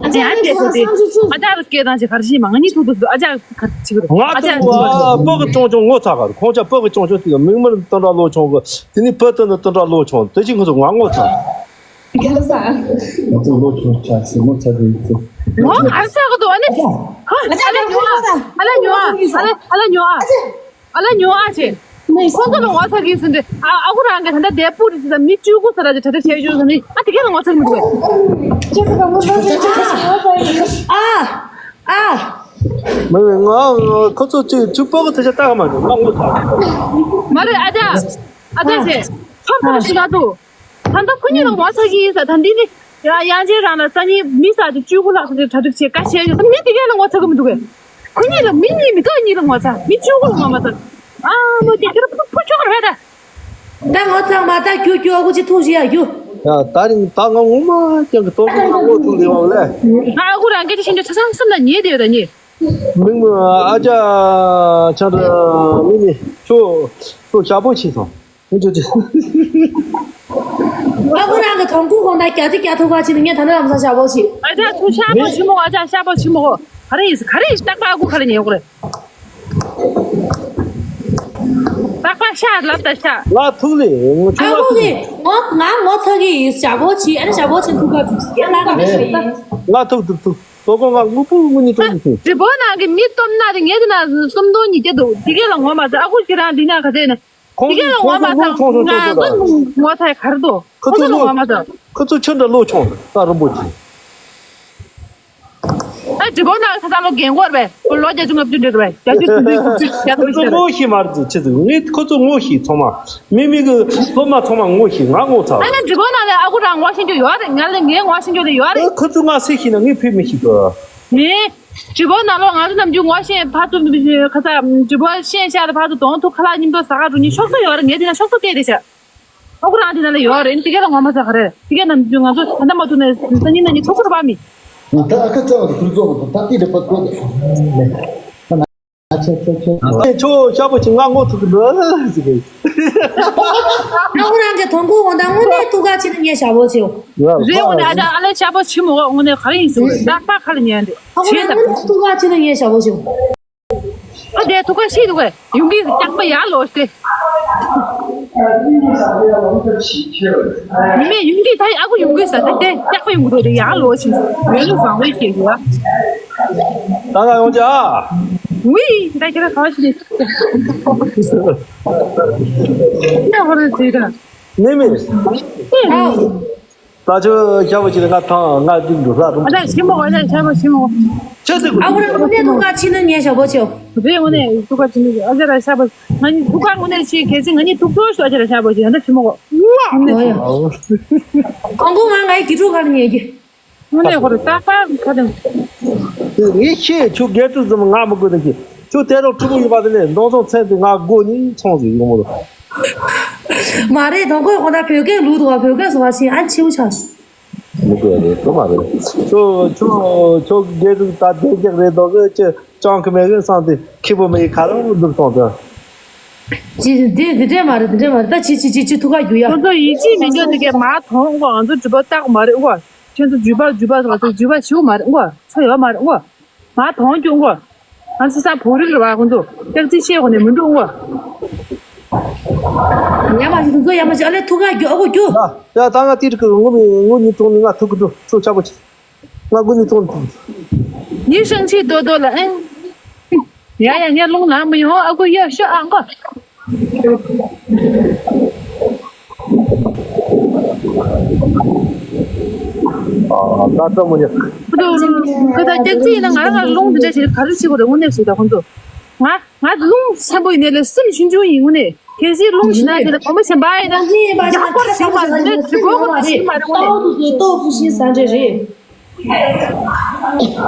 ཨ་ཅག་ཨ་ཅག་ཨ་ཅག་སྐད་བཏང་ཅིག་གར་ཞིག་མ་ང་གཉིས་ཐུག་ཐུག་ཨ་ཅག་གར་ཅིག་རེད། ང་ཨ་ཅག་ཐུག་ཨ་སྤུ་གུ་ཆུང་ཆུང་ངོ་ཚ་གར་ཁོང་ཅག་སྤུ་གུ་ཆུང་ཆུང་དེ་མིག་དམར་དོན་དྲ་ལོ་ཆུང་གི་དེ་ནི་བུ་དོན་དོན་དྲ་ལོ་ཆུང་དེ་ཅིག་ཁོ་ཚོ་ང་ངོ་ཚ། ག་ས། ང་ཚོ་ལོ་ཆུང་ཆ་སི་ངོ་ཚ་གི་ཡིན་ཟེར། ངོ་ཨ་ཅག་གི་འདུག་ཨ་ནི། ཨ་ཅག་ཨ་ལ་ཉོ་ཨ་ཨ་ལ་ཉོ་ཨ་ཨ་ལ་ཨ་ལ་ཉོ་ཨ་ཨ་ཅག་ཨ་ལ་ཉོ་ཨ་ཆེ། ཁོང་ཚོ་ལ་ངོ་ཚ་གི་ཟིན་ཏེ་ཨ་ཨ་ཁུ་རང་གི་ད་ལྟ་དེ་སྤུ་རི་ཟི་ད་མི་བཅུ་དགུ་ཟ་ར་ཅིག་གྲ་སྒྲིག་བྱས་ཡོད་ཟ་ནི་ཨ་དེ་གས་ལ་ངོ་ཚ་གི་མི་འདུག་གས། ཨ་ཨ། མི་ང་ཁོ་ཚོ་ཅིག་ཅིག་སྤུ་གུ་དེ་ཆ་ལྟ་ག་མ་འདུག་ང་ངོ་ཚ་གི། མ་རེད་ཨ་ཅག་ཨ་ཅག་ཆེ། ཁོ་ཚོ་ལ་ཞུ་ན་འདུག་ད་ལྟ་ཁོ་གཉིས་ལ་ངོ་ཚ་གི་ཡིན་ཟེར། ད་འདི་ནི་ཡ་ཡང་ཅིན་རང་ལ་སང་ཉིན་མི་ས་དེ་བཅུ་དགུ་ལྷག་ཙམ་གྲ་སྒྲིག་བྱེད་དཀའ་བཤད་ཡོད། ད་མི་དེ་གས་ལ་ངོ་ཚ་གི་མི་འདུག་གས། ཁོ་གཉིས་ལ་མི་གཉིས་མི་ཐོག་གཉིས་ལ་ངོ་ཚ་མི་བཅུ་དགུ་ལ་ངོ་མ་ཚ། ཨ་མོ་དེ་ཁྱེད་རང་ཕུ་ཕུ་ཆོག་རེད་ད། ད་ངོ་ཚ་མ་ད་རྒྱུ་རྒྱུ་ཨ་ཁུ་ཅི་ཐུག་ཞིག་ཡ་རྒྱུ། ཡ་ད་རིང་ད་ང་ངོ་མ་ཀྱང་གི་ཏོག་ཙམ་ངོ་ཐུག་ལེ་བ་ལེ། ང་ཨ་ཁུ་རང་སྐད་ཆ་ཤིན་ཏུ་ཆ་ཚང་སེམས་ལ་ཉེ་དེ་ཡོད་ད་ཉེ། མིག་མོ་ཨ་ཅག་ཆང་ར་མི་མི་ཁྱོད་ཁྱོད་ཞག་པོ་ཕྱིན་སོང་། ཨ་ཁུ་རང་གི་དོང་ཁུག་གོང་ད་རྒྱ་ཅི་རྒྱ་ཐུག་ག་ཅི་ནི་ངས་ད་ནི་ལམ་སང་ཞག་པོ་ཕྱིན། ཨ་ཅག་ཁྱོད་ཤག་པོ་ཕྱིན་མོ། ཨ་ཅག་ཤག་པོ་ཕྱིན་མོ། ག་རེ་ཡིན་ག་རེ་ཡིན། རྟག་པར་ཨ་ཁུ་ཁ་ལ་ཉན་གོ་རེད། རྟག་པར་ཤག་ལབ་ད་ཤག་ང་ཐུག་ལེ་ངོ་ཆུང་ཨ་ཁུ་གི་ང་ངོ་ཚ་གི་ཡིན། ཞག་པོ་ཕྱིན། ཨ་ནི་ཞག་པོ་ཕྱིན་ཐུག་ག་ཐུག་ཡ་ང་ག་རེ་ཡིན། ང་ཐུག་ཐུག་ཐུག་དོ་གོ་ང་དངོས་པོ་དངོས་གནས་ཐུག་ཐུག་ཐུག་ཁྲི་པོ་ནང་གི་མི་སྟོབས་ན་དེ་ངས་དེ་ན་སུམ་སྟོང་ཉིས་བརྒྱ་འདུག་དེ་གས་ལ་ངོ་མ་ཚ། ཨ་ཁུ་ཁྱེད་རང་འདི་ན་ག་ཚད་ནས། ཁོང་དེ་གས་ལ་ངོ་མ་ཚ། ཁོང་ཚོ་ང་ཚོ་ངོ་ཚ་ག་རེ་འདུག་ཁོ་ཚོ་ལ་ངོ་མ་ཚ། ཁོ་ཚོ་ཁྱོད་འདྲ་ལོ་ཆུང་ས་རིན་པོ་ཆེ། ཨ་ཁྲི་པོ་ནང་ས་ས་ལོ་རྒན་གོག་རེད་པས། ལོ་བརྒྱད་ཅུ་ལྔ་བཅུ་འདྲ་རེད་པས། བརྒྱད་ཅུ་དོན་དྲུག་དགུ་བཅུ་བརྒྱད་ཁོ་ཅུ་ཚོ་ཟེར། ངོ་ཤེས་མ་རེད་ཆི་ཟིག་ངས་ཁོ་ཚོ་ངོ་ཤེས་ཚང་མ། མི་མི་གི་སློབ་མ་ཚང་མ་ངོ་ཤེས། ང་ངོ་ཚ། ཨ་ལ་ཁྲི་པོ་ནང་ལ་ཨ་ཁུ་རང་ངོ་ཤེས་རྒྱུ་ཡོད་རེད། ང་ལ་ངའི་ངོ་ཤེས་རྒྱུ་ལ་ཡོད་རེད། ཁོ་ཚོ་ང་སེ་ཤེས་ན་ངས་ཕེབས་མི་ཤེས་གི། ངས། དྲི་བ་ནང་ལོགས་ང་ཚོ་ནམ་རྒྱུན་ངོ་ཤེས་ཕར་ཚུར་ཁ་ཚ་དྲི་བ་ཤེས་ཤག་ལ་ཕར་ཚུར་གདོང་ཐུག་ཁ་ལག་མཉམ་དུ་ཟ་ག་འགྲོ་ཉིན་ཤོག་ཐོ་ཡོད་རེད། ངས་དེ་ན་ཤོག་ཐོ་སྟེར་རེད་ཤག་ཨ་ཁུ་རང་དེ་ན་ལ་ཡོད་རེད། དེ་གས་ལ་ངོ་མ་ཚ་ག་རེད། དེ་གས་ནམ་རྒྱུན་ང་ཚོ་ད་ལྟ་མ་ཐུག་ནས་སང་ཉིན་གནངས་ཉིན་ཐུག་གི་རེད་པ་མི། ད་ཨ་ཁ་ཚ་བ་དང་ཐུག་ཚོགས་པ་དང་ད་ཏི་རེ་པ་ཀོ། ཨ་ཆ་ཆ་ཆ། ཨེ་ཁྱོད་ཤ་པོ་ཆེ་ང་ངོ་ཐུག་གི་འདུག་ཟེར་གི། ཨ་ཁུ་རང་གི་དོན་གོ་འོ་ད་དངོས་གནས་ཐུག་ག་ཕྱིན་ན་ངས་ཞག་པོ་ཆེ། རེད། འོ་ནས་ཨ་ཅག་ཨ་ལས་ཞག་པོ་ཆེ་མོ་འོ་ནས་ག་རེ་ཡིན་ཟེར་རེད། རྟག་པར་ཁ་ལ་ཉན་རེད། ཨ་ཁུ་རང་དངོས་གནས་ཐུག་ག་ཕྱིན་ན་ངས་ཞག་པོ་ཆེ། ཨ་དེ་ཐུག་ག་ཤི་འདུག་གས། ཡུང་གི་སྐྱག་པ་ཡར་ལོག་སྟེ། ཉི་མས་ཡུང་གི་ད་ཨ་ཁུ་ཡུང་གི་ཟ་ད་དེ་སྐྱག་པ་ཡུང་གི་འགྲོ་དེ་ཡར་ལོག་ཕྱིན་སོང་། ཡོད་ལུགས་བཟང་བོའི་སྐྱེས་ཡོད། ད་ང་ཡོང་ཅག་ཝི་ད་ཁྱེད་རང་ག་བ་ཞིག་ནས། ད་ཧོ་རེ་ཟེར་ད། ནི་མི། ད་ཆོ་ཞག་པོ་ཅིག་ང་ཐང་ང་སྒྲིག་འདུག་ལྷ་རུང་། ཨ་ཅག་ཞིམ་པོ། ཨ་ཅག་ཞག་པོ་ཞིམ་པོ། ཆ་ཟིག་ཨ་ཁུ་རང་དངོས་གནས་ཐུག་ག་ཕྱིན་ན་ངས་ཞག་པོ་ཆེ། རེད། དངོས་གནས་ཐུག་ག་ཕྱིན་ན་ཨ་ཅག་ར་ཞག་པོ། ང་གཉིས་ཐུག་ག་དངོས་གནས་ཕྱིན་གལ་སྲིད་ང་གཉིས་ཐུག་ཐུག་ཞུ་ཨ་ཅག་ར་ཞག་པོ་ཆེ། ཨ་ཅག་ཞིམ་པོ་གོ། ཨོ་ཡ། གོང་གོ་ང་ངའི་དགེ་ཕྲུག་ག་ལ་ཉལ་གི། དངོས་གནས་ཁོ་རང་རྟག་པར་ཁ་དང་། ངས་ཤེས། ཁྱོད་སྒེར་དུ་ཙམ་ང་མི་དགོས་ནས་ཤེས། ཁྱོད་དེ་རོགས་ཕྲུ་གུ་ཡོད་པ་དེ་ལས་མདོང་ཚོང་ཚན་དེ་ང་སྒོ་ནས་ཚོང་ཟིག་ཡོང་མོ། མ་རེད། དང་ཁོས་ཁོ་ན་བོད་སྐད་ལུག་འདུག་བ། བོད་སྐད་སོ་བ་ཆེ་ཨ་ཆེའུ་ཆགས་སོང་། མི་དགོས་རེད། དོ་མ་རེད། ཁྱོད་ཁྱོད་ཁྱོད་སྒེར་དུ་ད་བདེ་རྒྱག་རེད་འདུག་གི་ཅི་ཅང་གི་མེད་གི་བསམ་སྟེ་ཁྱི་པོ་མི་ཡི་ཁ་རང་འདུག་སོང་དོན། ཅི་འདི་འདི་འདྲས་མ་རེད། འདི་འདྲས་མ་རེད། ད་ཅི་ཅི་ཅི་ཅི་ཐུག་ག་རྒྱུ་ཡ། ཁོ་ཚོ་ཡིད་ཆེས་མི་འཇོག་འདི་གས་མ་མཐོང་གོ། ང་ཚོ་འགྲུལ་པ་རྟག་མ་རེད་གོ། ཁྱོད་ཚོ་འགྲུལ་པ་འགྲུལ་པ་ང་ཚོ་འགྲུལ་པ་ཞིག་མ་རེད་གོ། ཚོ་ཡོད་མ་རེད་གོ། མ་མཐོང་རྒྱུ་གོ། ང་ཚོ་ས་བོ་རིག་རེད་བ། ཁོ་ཚོ་སྐྱག་རྫི་བཤད་གོ་ནས་མི་འགྲོ་གོ། ཡ་མ་ཞིག་ཏུ་མཛོ་ཡ་མ་ཞིག་ཨ་ལེ་ཐུག་ག་རྒྱུ་ཨ་གོ་རྒྱུ། ཡ་ཡ་ད་ང་ཏིར་གི་ངུ་མི་ངུ་ནི་ཏོང་ནི་ང་ཐུག་གི་འགྲོ་ཚུ་ཆ་པོ་ཆི། ང་ངུ་ནི་ཏོང་ནི། 你生气多多了，嗯。 ཡ་ཡ་ངས་རླུང་ལངས་མི་ཡོང་ཨ་ཁུ་ཡ་ཤོ་ཨ་མགོ། ད་ལྟ་མོ་ཉག་ཁོ་ཚོ་ཁོ་ཚོ་སྐྱག་རྫི་ཡིན་ན་ང་རང་ང་རླུང་འདི་འདྲ་ཞིག་ག་རེ་བྱེད་དགོས་རེད་དངོས་གནས་སུ་ད་ཁོ་ཚོ། ང་ང་རླུང་ཆེན་པོ་ཡིན་ནའི་ལས་སེམས་ཆུང་ཆུང་ཡིན་དངོས་གནས། གལ་སྲིད་རླུང་ཞིག་ན་དེ་ལ་བུ་མོ་གཞན་པ་ཡིན་ན་ཡག་པོ་ཞིག་མ་རེད་དེ་དུས་གོ་གོ་ཞིག་མ་རེད་དངོས་གནས། ཏོག་ཏོག་ཞིག་ཟ་འདྲ་རེད།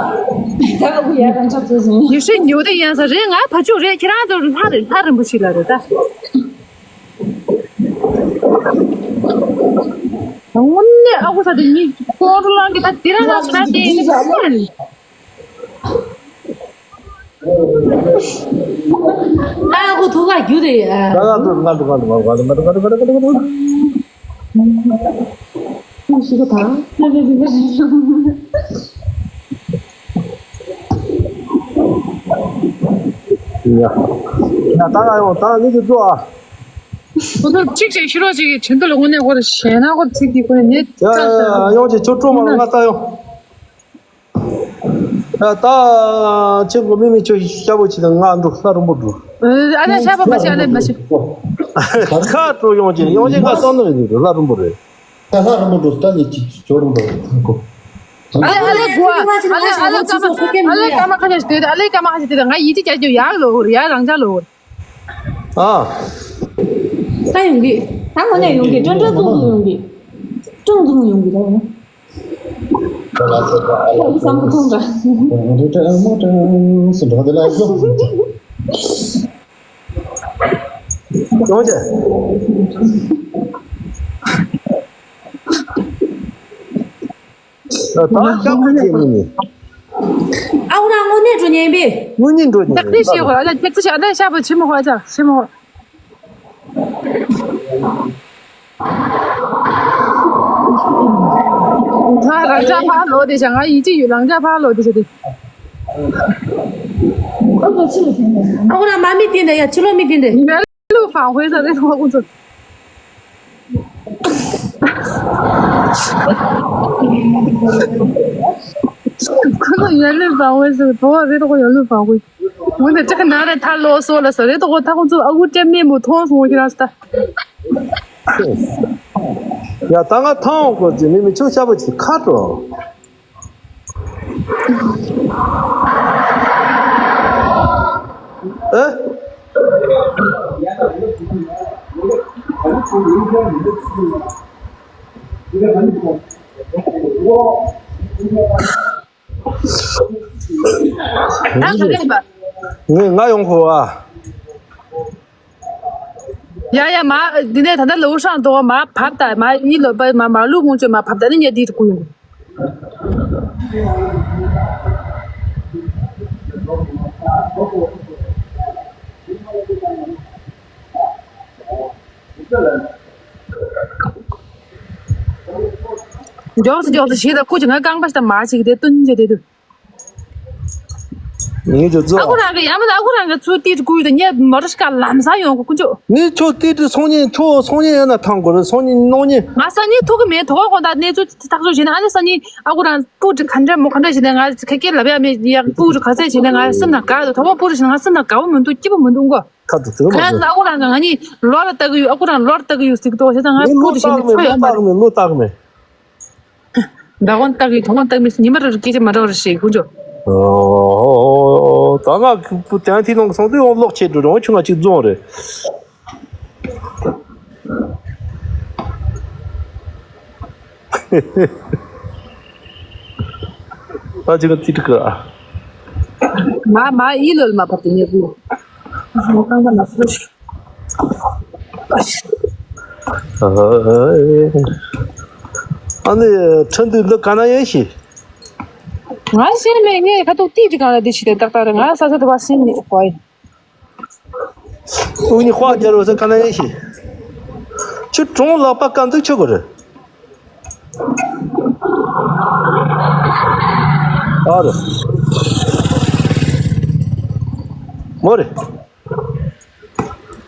ཡེ་ཤེས་ཉེ་བོ་དེ་ཡིན་ས་རེད། ང་ཕ་ཕྱུག་རེད། ཁྱེད་རང་ཚོ་ལྷ་རེད། ལྷ་རིན་པོ་ཆེ་ལ་རེད་ད། དངོས་གནས་ཨ་ཁུ་ས་དེ་མི་ཁོང་ཁྲོ་ལངས་ཀྱི་ད་དེ་རང་ལ་ང་དེ་ཡིན་ས་རེད། ཨ་ཁུ་ཐུག་ག་རྒྱུ་དེ་ཡ། ང་ང་འགྲོ་ང་འགྲོ་ང་འགྲོ་ང་འགྲོ། ཞིག་དང་། ཡ། ཡ་ད་ང་ཡོང་ད་ངེད་ཀྱི་བཟོ་ཨ། ཁོ་ཚོ་གཅིག་བྱས་ཤི་རོགས་གཅིག་གི་དྲིན་དུ་ལ་དངོས་གནས་ཁོ་ར་ཞེད་སྣང་ཁོ་ཚིག་གི་ཁོ་ནས་ཉེ་ཡ་ཡ་ཡ་ཡོང་ཅིག་ཁྱོད་སྤྲོ་མ་ལ་ང་ལྟ་ཡོང་། ཡ་ད་ཁྱེད་ཀོ་མི་མི་ཁྱོད་ཤ་བོ་ཅིག་དང་ང་འགྲོ་ལྷ་རིན་པོ་འགྲོ། ཨ་ལས་ཤ་བོ་མ་ཤི་ཨ་ལས་མ་ཤི། ཁ་སྤྲོ་ཡོང་ཅིག་ཡོང་ཅིག་ང་བསམ་ནོ་མི་འདུག་ལྷ་རིན་པོ་རེད། ད་ལྷ་རིན་པོ་འགྲོ་ད་ནི་ཅིག་ཅོ་རིན་པོ་རེད་ཁོ། ཨ་ལས་ཨ་ལས་གོ་ཨ་ལས་ཨ་ལས་ཀ་མ་ཨ་ལས་ཀ་མ་ཁ་ཤས་ཤིག་དེ་ཨ་ལས་ཀ་མ་ཁ་ཤས་དེ་ང་ཡིད་ཆེས་རྒྱག་རྒྱུ་ཡག་ལོ་ཡག་རང་ཅག་ལོ། ཨ། ད་ཡོང་གི། ད་ངོ་ནས་ཡོང་གི་ཀྲང་ཀྲང་ཙུང་ཙུང་ཡོང་གི། ཀྲང་ཙུང་ཡོང་གི་ད་ཡོང་། ཁོ་བསམ་བློ་ཐོངས་འདྲ། ཀྲང་ཀྲང་ཙུང་ཙུང་འདྲ་དེ་ལ་ཡོང་། ཡོང་ཅེ། ད་སྐྱབས་ཀྱི་ངོ་ནས། ཨ་ཁུ་རང་དངོས་གནས་འགྲོ་ཉན་པས། དངོས་གནས་འགྲོ་ཉན་ལྟ་རྩིས་བྱེད་དགོས་ཨ་ལ་ལྟ་རྩིས་བྱེད་ཨ་ལ་ཤ་བོ་ཆི་མོ་ཧོ་ཅག་ཆི་མོ་ཧོ། ད་རང་ཅག་ཕར་ལོག་དེ་བྱ་ང་ཡིད་ཆེས་ཡོད་རང་ཅག་ཕར་ལོག་དེ་བྱ་དེ། ཨ་ཁུ་རང་མ་མི་དེ་འདྲ་ཡ་ཕྱི་ལོགས་མི་དེ་འདྲ། 路返回啥这种工作。 ཁོ་ཚོ་原路返回ཟེར་བ་རེད་དོ། 原路返回 འོ་ན་ཅག་ན་རེ་ཐ་ལོ་སོ་ལ་ཟེར་རེད་དོ། ད་ཁོ་ཚོ་ཨ་ཁུ་སྤྲད་མེད་མོ་མཐོང་སོང་ཁྱེད་རང་ས་ད། ཡ་ད་ང་ཐང་གོ་ཙི་མི་མི་ཆུ་ཤ་བ་ཅིག་ཁ་དྲོ། ཨེ། ད་ག་ལེ་བ། ངས་ང་ཡོང་གོ་བ། ཡ་ཡ་མ། འདི་ནས་ད་ལྟ་ལོ་ཧྲང་དོ་མ་བབ་ད་མ་ཡི་ལོ་པ་མ་མ་ལུག་ངུ་ཅོ་མ་བབ་ད་ནི་ཉལ་དི་རུ་ཀུ་ཡོང་། མགྱོགས་སུ་མགྱོགས་སུ་བྱེད་ད་ཀུ་ཅོ་ང་རྐང་པ་ཞིག་ད་མ་ཞིག་དེ་བཏོན་ཅེ་དེ་དུ། ངས་ཀྱི་ཚོ། ཨ་ཁུ་རང་གི་ཡ་མ་ཨ་ཁུ་རང་གི་ཚུར་ཏིས་ཀུ་ཡུ་དང་ཉེ་མོ་ར་ཤི་ཀ་ལམ་ས་ཡོང་གི་ཀུ་ཅོ། ངས་ཁྱོད་ཏིས་ཏིས་སོང་ཉིན་ཁྱོད་སོང་ཉིན་ཡང་ན་ཐང་གོ་རེ་སོང་ཉིན་ནོ་ཉིན། ང་ས་ཉིན་ཐུག་གི་མེད་དོ་གོ་ད་གནས་ཚུལ་ཐག་གཅོད་བྱས་ན་ཨ་ནི་ས་ཉིན་ཨ་ཁུ་རང་སྤུ་གྲི་ག་འདྲ་མོ་ག་འདྲ་བྱས་ན་ང་ཁ་སྐད་ལབ་ཡ་མེད་ཡ་སྤུ་གྲི་ག་ཚད་བྱས་ན་ང་སེམས་ན་དགའ་དོ་དོ་མོ་སྤུ་གྲི་བྱས་ན་ང་སེམས་ན་དགའ་བོ་མི་འདུག་སྐྱིད་པོ་མི་འདུག་གོ། ཁ་དུ་དུ་ཁ་མ་ན་ཨ་ཁུ་རང་གི་ང་ཉིད་ལོ་ལ་ལྟ་གི་ཡོད་ཨ་ཁུ་རང་ལོ་ལ་ལྟ་གི་ཡོད་ཟིག་དོ་བྱས་ཙང་ང་ངས་ལོ་སྤུ་གྲི་བྱས་ནས་ལྟ་གི་མེད་ཆོ་ལོ་ཡོད་མ་ལྟ་རེད། གི་མེད་ལོ་ལྟ་གི་མེད། ད་དགོང་ལྟ་གི་དོ་དགོང་ལྟ་མི་ཉི་མ་རེ་རེ་སྐད་ཆ་མ་འདྲ་བ་རེ་བཤད་ཀུན་ཅོ། ཨོ། ད་ང་བུ་དེང་དེ་ནང་གི་སོང་དུས་ཡང་ལོག་ཆེད་འགྲོ་རང་ཆུང་ང་གཅིག་རྫོང་རེད། ད་ཅི་ག་ཏི་ཏི་ཀ་ཨ། མ་མ་ཡི་ལོལ་མ་ཕབ་ཏེ་ཉེ་བུ། ཨ་ནི་ཁྲིན་དུ་འདི་ག་ན་ཡིན་ཞིག་ང་ཤེས་མེད་ངས་ཁ་ཐུག་ཏིག་ཅིག་གང་ལ་འདི་ཞིག་དེ་ཏག་ཏག་རེད། ང་ས་ས་དུ་བ་སེམས་ནི་ཧོ་ཡིན། ཨུ་ནི་ཧོ་རྒྱལ་རོ་ས་ག་ན་ཡིན་ཞིག་ཁྱོད་གྲོང་ལག་པ་ག་འདུག་ཆོད་གོ་རེད། ཨ་རེ། མོ་རེ།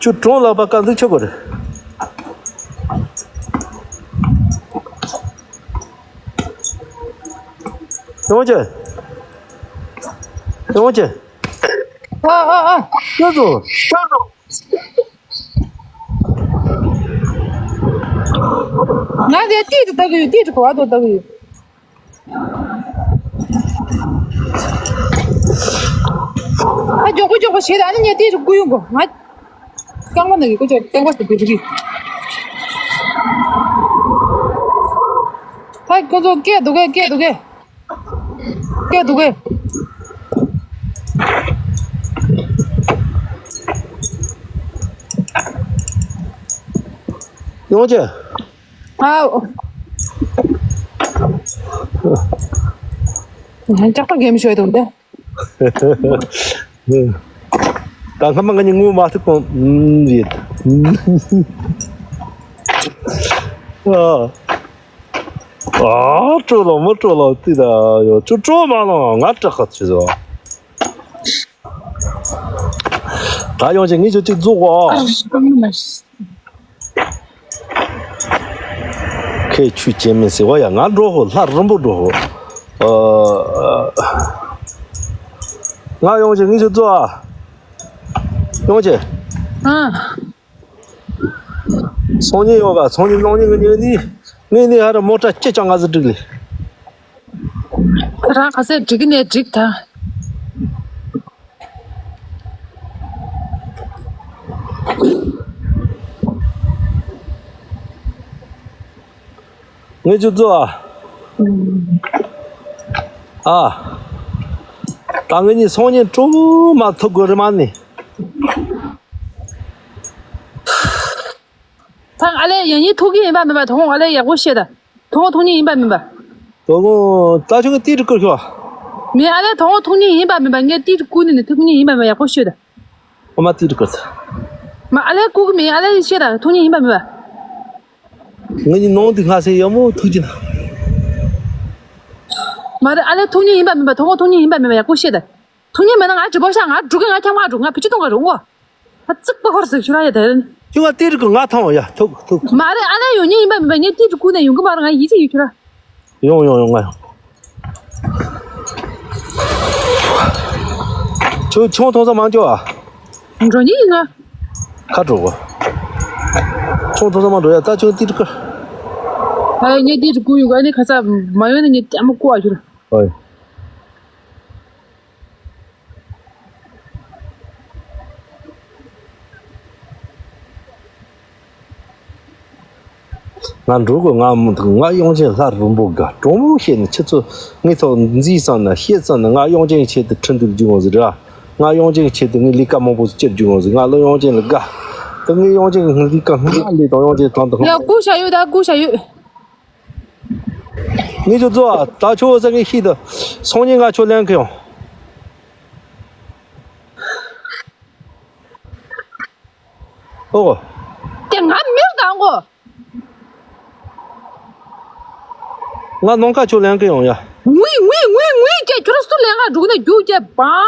ཁྱོད་གྲོང་ལགས་པ་བཀའ་འདུག་ཆོག་གི་རེད། ཡོང་ཅེ། ཡོང་ཅེ། ཨ་ཨ་ཨ། ཁྱོད་ཚོ། ང་དེ་ཏིག་ཏུ་ལྟ་གི་ཡོད། ཏིག་ཏུ་གོ་བ་དོ་ལྟ་གི་ཡོད། ཨ། མགྱོགས་པོ་མགྱོགས་པོ་བྱེད་དང་། ཨ་ནི་ངས་ཏིག་ཏུ་སྐུ་ཡོང་གོ། ང་རྐང་པ་ན་གི་ཀུ་ཅོ་རྐང་པ་སུ་བུད་གི། ད་ཁོ་ཚོ་སྐད་འདུག་གས། སྐད་འདུག་གས། སྐད་འདུག་གས། ཡོང་ཅེ། ཨའོ། ལྕགས་ཐག་གེམ་ཤོད་དང་དེ། ད་སྔ་མ་ང་གཉིས་ངུ་མ་ཐུབ་གོང་། ཨུམ། ཡེད། ཨ། ཨ། སྤྲོ་ལོ་མོ་སྤྲོ་ལོ་ཏི་ད་ཡོ། ཅུ་སྤྲོ་མ་ལོ་ང་སྐྲག་ཁ་ཆུ་ཟོ། ད་ཡོང་ཅེ་ངས་ཆུ་གཅིག་འཛུགས་གོ། ཁོས་ཆུ་སྐྱེལ་མིན་ཟེར་བ་ཡ། ང་འགྲོ་ཧོ། ལྷ་རིན་པོ་འགྲོ་ཧོ། ཨ། ང་ཡོང་ཅེ་ངས་ཆུ་འཛུགས་ཨ། ཡོང་ཅེ། ཨ། སང་ཉིན་ཡོང་ག། སང་ཉིན་གནངས་ཉིན་ངེད་གཉིས་ངེད་གཉིས་ཧ་ར་མོ་ཊ་སྐྱེལ་ཅང་ང་ཟིག་འགྲིག་ལེ། རང་ག་ཚད་འགྲིག་གི་ནས་འགྲིག་ད། ངས་ཆུ་འཛུགས་ཨ། ཨ། ད་ངེད་གཉིས་སང་ཉིན་སྤྲོ་མ་ཐུབ་དགོས་རེད་མ་ནི། ད་ཨ་ལས་ཡང་ཡིན་ཐུག་གི་ཡིན་པ་མིན་པ། དོ་དགོང་ཨ་ལས་ཡག་པོ་བཤད་ད། དོ་དགོང་ཐུག་ཉིན་ཡིན་པ་མིན་པ། དོ་དགོང་ད་ཆུང་གི་ཏིག་ཏུ་བསྐུར་ཤོག། མིན། ཨ་ལས་དོ་དགོང་ཐུག་ཉིན་ཡིན་པ་མིན་པ། ངས་ཏིག་ཏུ་བསྐུར་ནས་ནི་ཐུག་ཉིན་ཡིན་པ་མིན་པ་ཡག་པོ་བཤད་ད། ཨོ་མ་ཏིག་ཏུ་བསྐུར་ད། མ་ཨ་ལས་བསྐུར་གི་མིན། ཨ་ལས་བཤད་ད། ཐུག་ཉིན་ཡིན་པ་མིན་པ། ངེད་གཉིས་ནང་དུ་སྔ་སེ་ཡག་མོ་ཐུག་ཅིག་ན། མ་རེད། ཨ་ལས་ཐུག་ཉིན་ཡིན་པ་མིན་པ། དོ་དགོང་ཐུག་ཉིན་ཡིན་པ་མིན་པ་ཡག་པོ་བཤད་ད། ཐུག་ཉིན་མིན་ན་ང་གྲི་པོ་ཤ་ང་འགྲོ་གི། ང་ཁྱམས་ཁ་འགྲོ། ང་བེད་སྤྱོད་གཏོང་ག་འགྲོ་ཨོ། ཨ་ཙིག་པ་ཧོར་ཟིག་ཤུ་ར་ཡ་དེ་རིན། ཁྱོད་ང་ཏིག་ཏུ་བསྐུར། ང་ཐོང་ཡ། ཐུག་ཐུག་ཐུག། མ་རེད། ཨ་ལས་ཡོང་ཉིན་ཡིན་པ་མིན་པ། ངས་ཏིག་ཏུ་བསྐུར་ནས་ཡོང་གི་མ་རེད། ང་ཡིད་ཆེས་ཡོད་ཁྱོད་ར། ཡོང་ཡོང་ཡོང་། ང་ཡོང་། ཁྱོད་ཆང་འཐུང་ས་མ་འགྱོ་ཨ། འགྲོ་ཉིན་ཡིན་ང་། ཁ་འགྲོ་གོ། ཆང་འཐུང་ས་མ་འགྲོ་ཡ། ད་ཁྱོད་ཏིག་ཏུ་བསྐུར། ཨ་ངས་ཏིག་ཏུ་བསྐུར་ཡོད་ག། ཨ་ནི་ཁ་ཚ་མ་ཡོང་ན་ངས་ལྟད་མོ་བསྐུར་ཨ་ཁྱོད་ར། ཨོ་ཡ། ང་འགྲོ་གི། ང་མི་འདུག། ང་དབྱངས་ཅན་ལྷ་རིན་པོ་དགའ། དྲང་མོ་བཤད་ན་ཁྱེད་ཚོ་ངའི་ཐོག་འཛིན་བསམ་ན་བཤད་བསམ་ན། ང་དབྱངས་ཅན་གྱི་ཆེད་དུ་ཁྲིན་ཏུར་རྒྱུག་འོང་ཟིག་ར། ང་དབྱངས་ཅན་གྱི་ཆེད་དུ་ངའི་ལས་ཀ་མང་པོ་ཟིག་བསྐྱུར་རྒྱུག་འོང་ཟིག། ང་ལོ་དབྱངས་ཅན་ལ་དགའ། ད་ངའི་དབྱངས་ཅན་གྱི་ལས་ཀ་སྔ་ལས་དང་དབྱངས་ཅན་དང་དུ། ཡ་སྐུ་ཞབས་ཡོད། ད་སྐུ་ཞབས་ཡོད། ངས་ཁྱོད་ཚོ་ཨ། ད་ཁྱོད་ས་ངས་ཤེས་ད། སང་ཉིན་ང་ཁྱོད་ལེན་གི་ཡོང་། ཨོ། དེ་ང་མིར་དང་གོ། ང་ནང་ཁ་ཁྱོད་ལེན་གི་ཡོང་ཡ། ངུས་ངུས་ངུས་ངུས་ཀྱེ། ཁྱོད་ར་སུ་ལེན་ག་འགྲོ་གི་ན་རྒྱུག་ཀྱེ་བང་།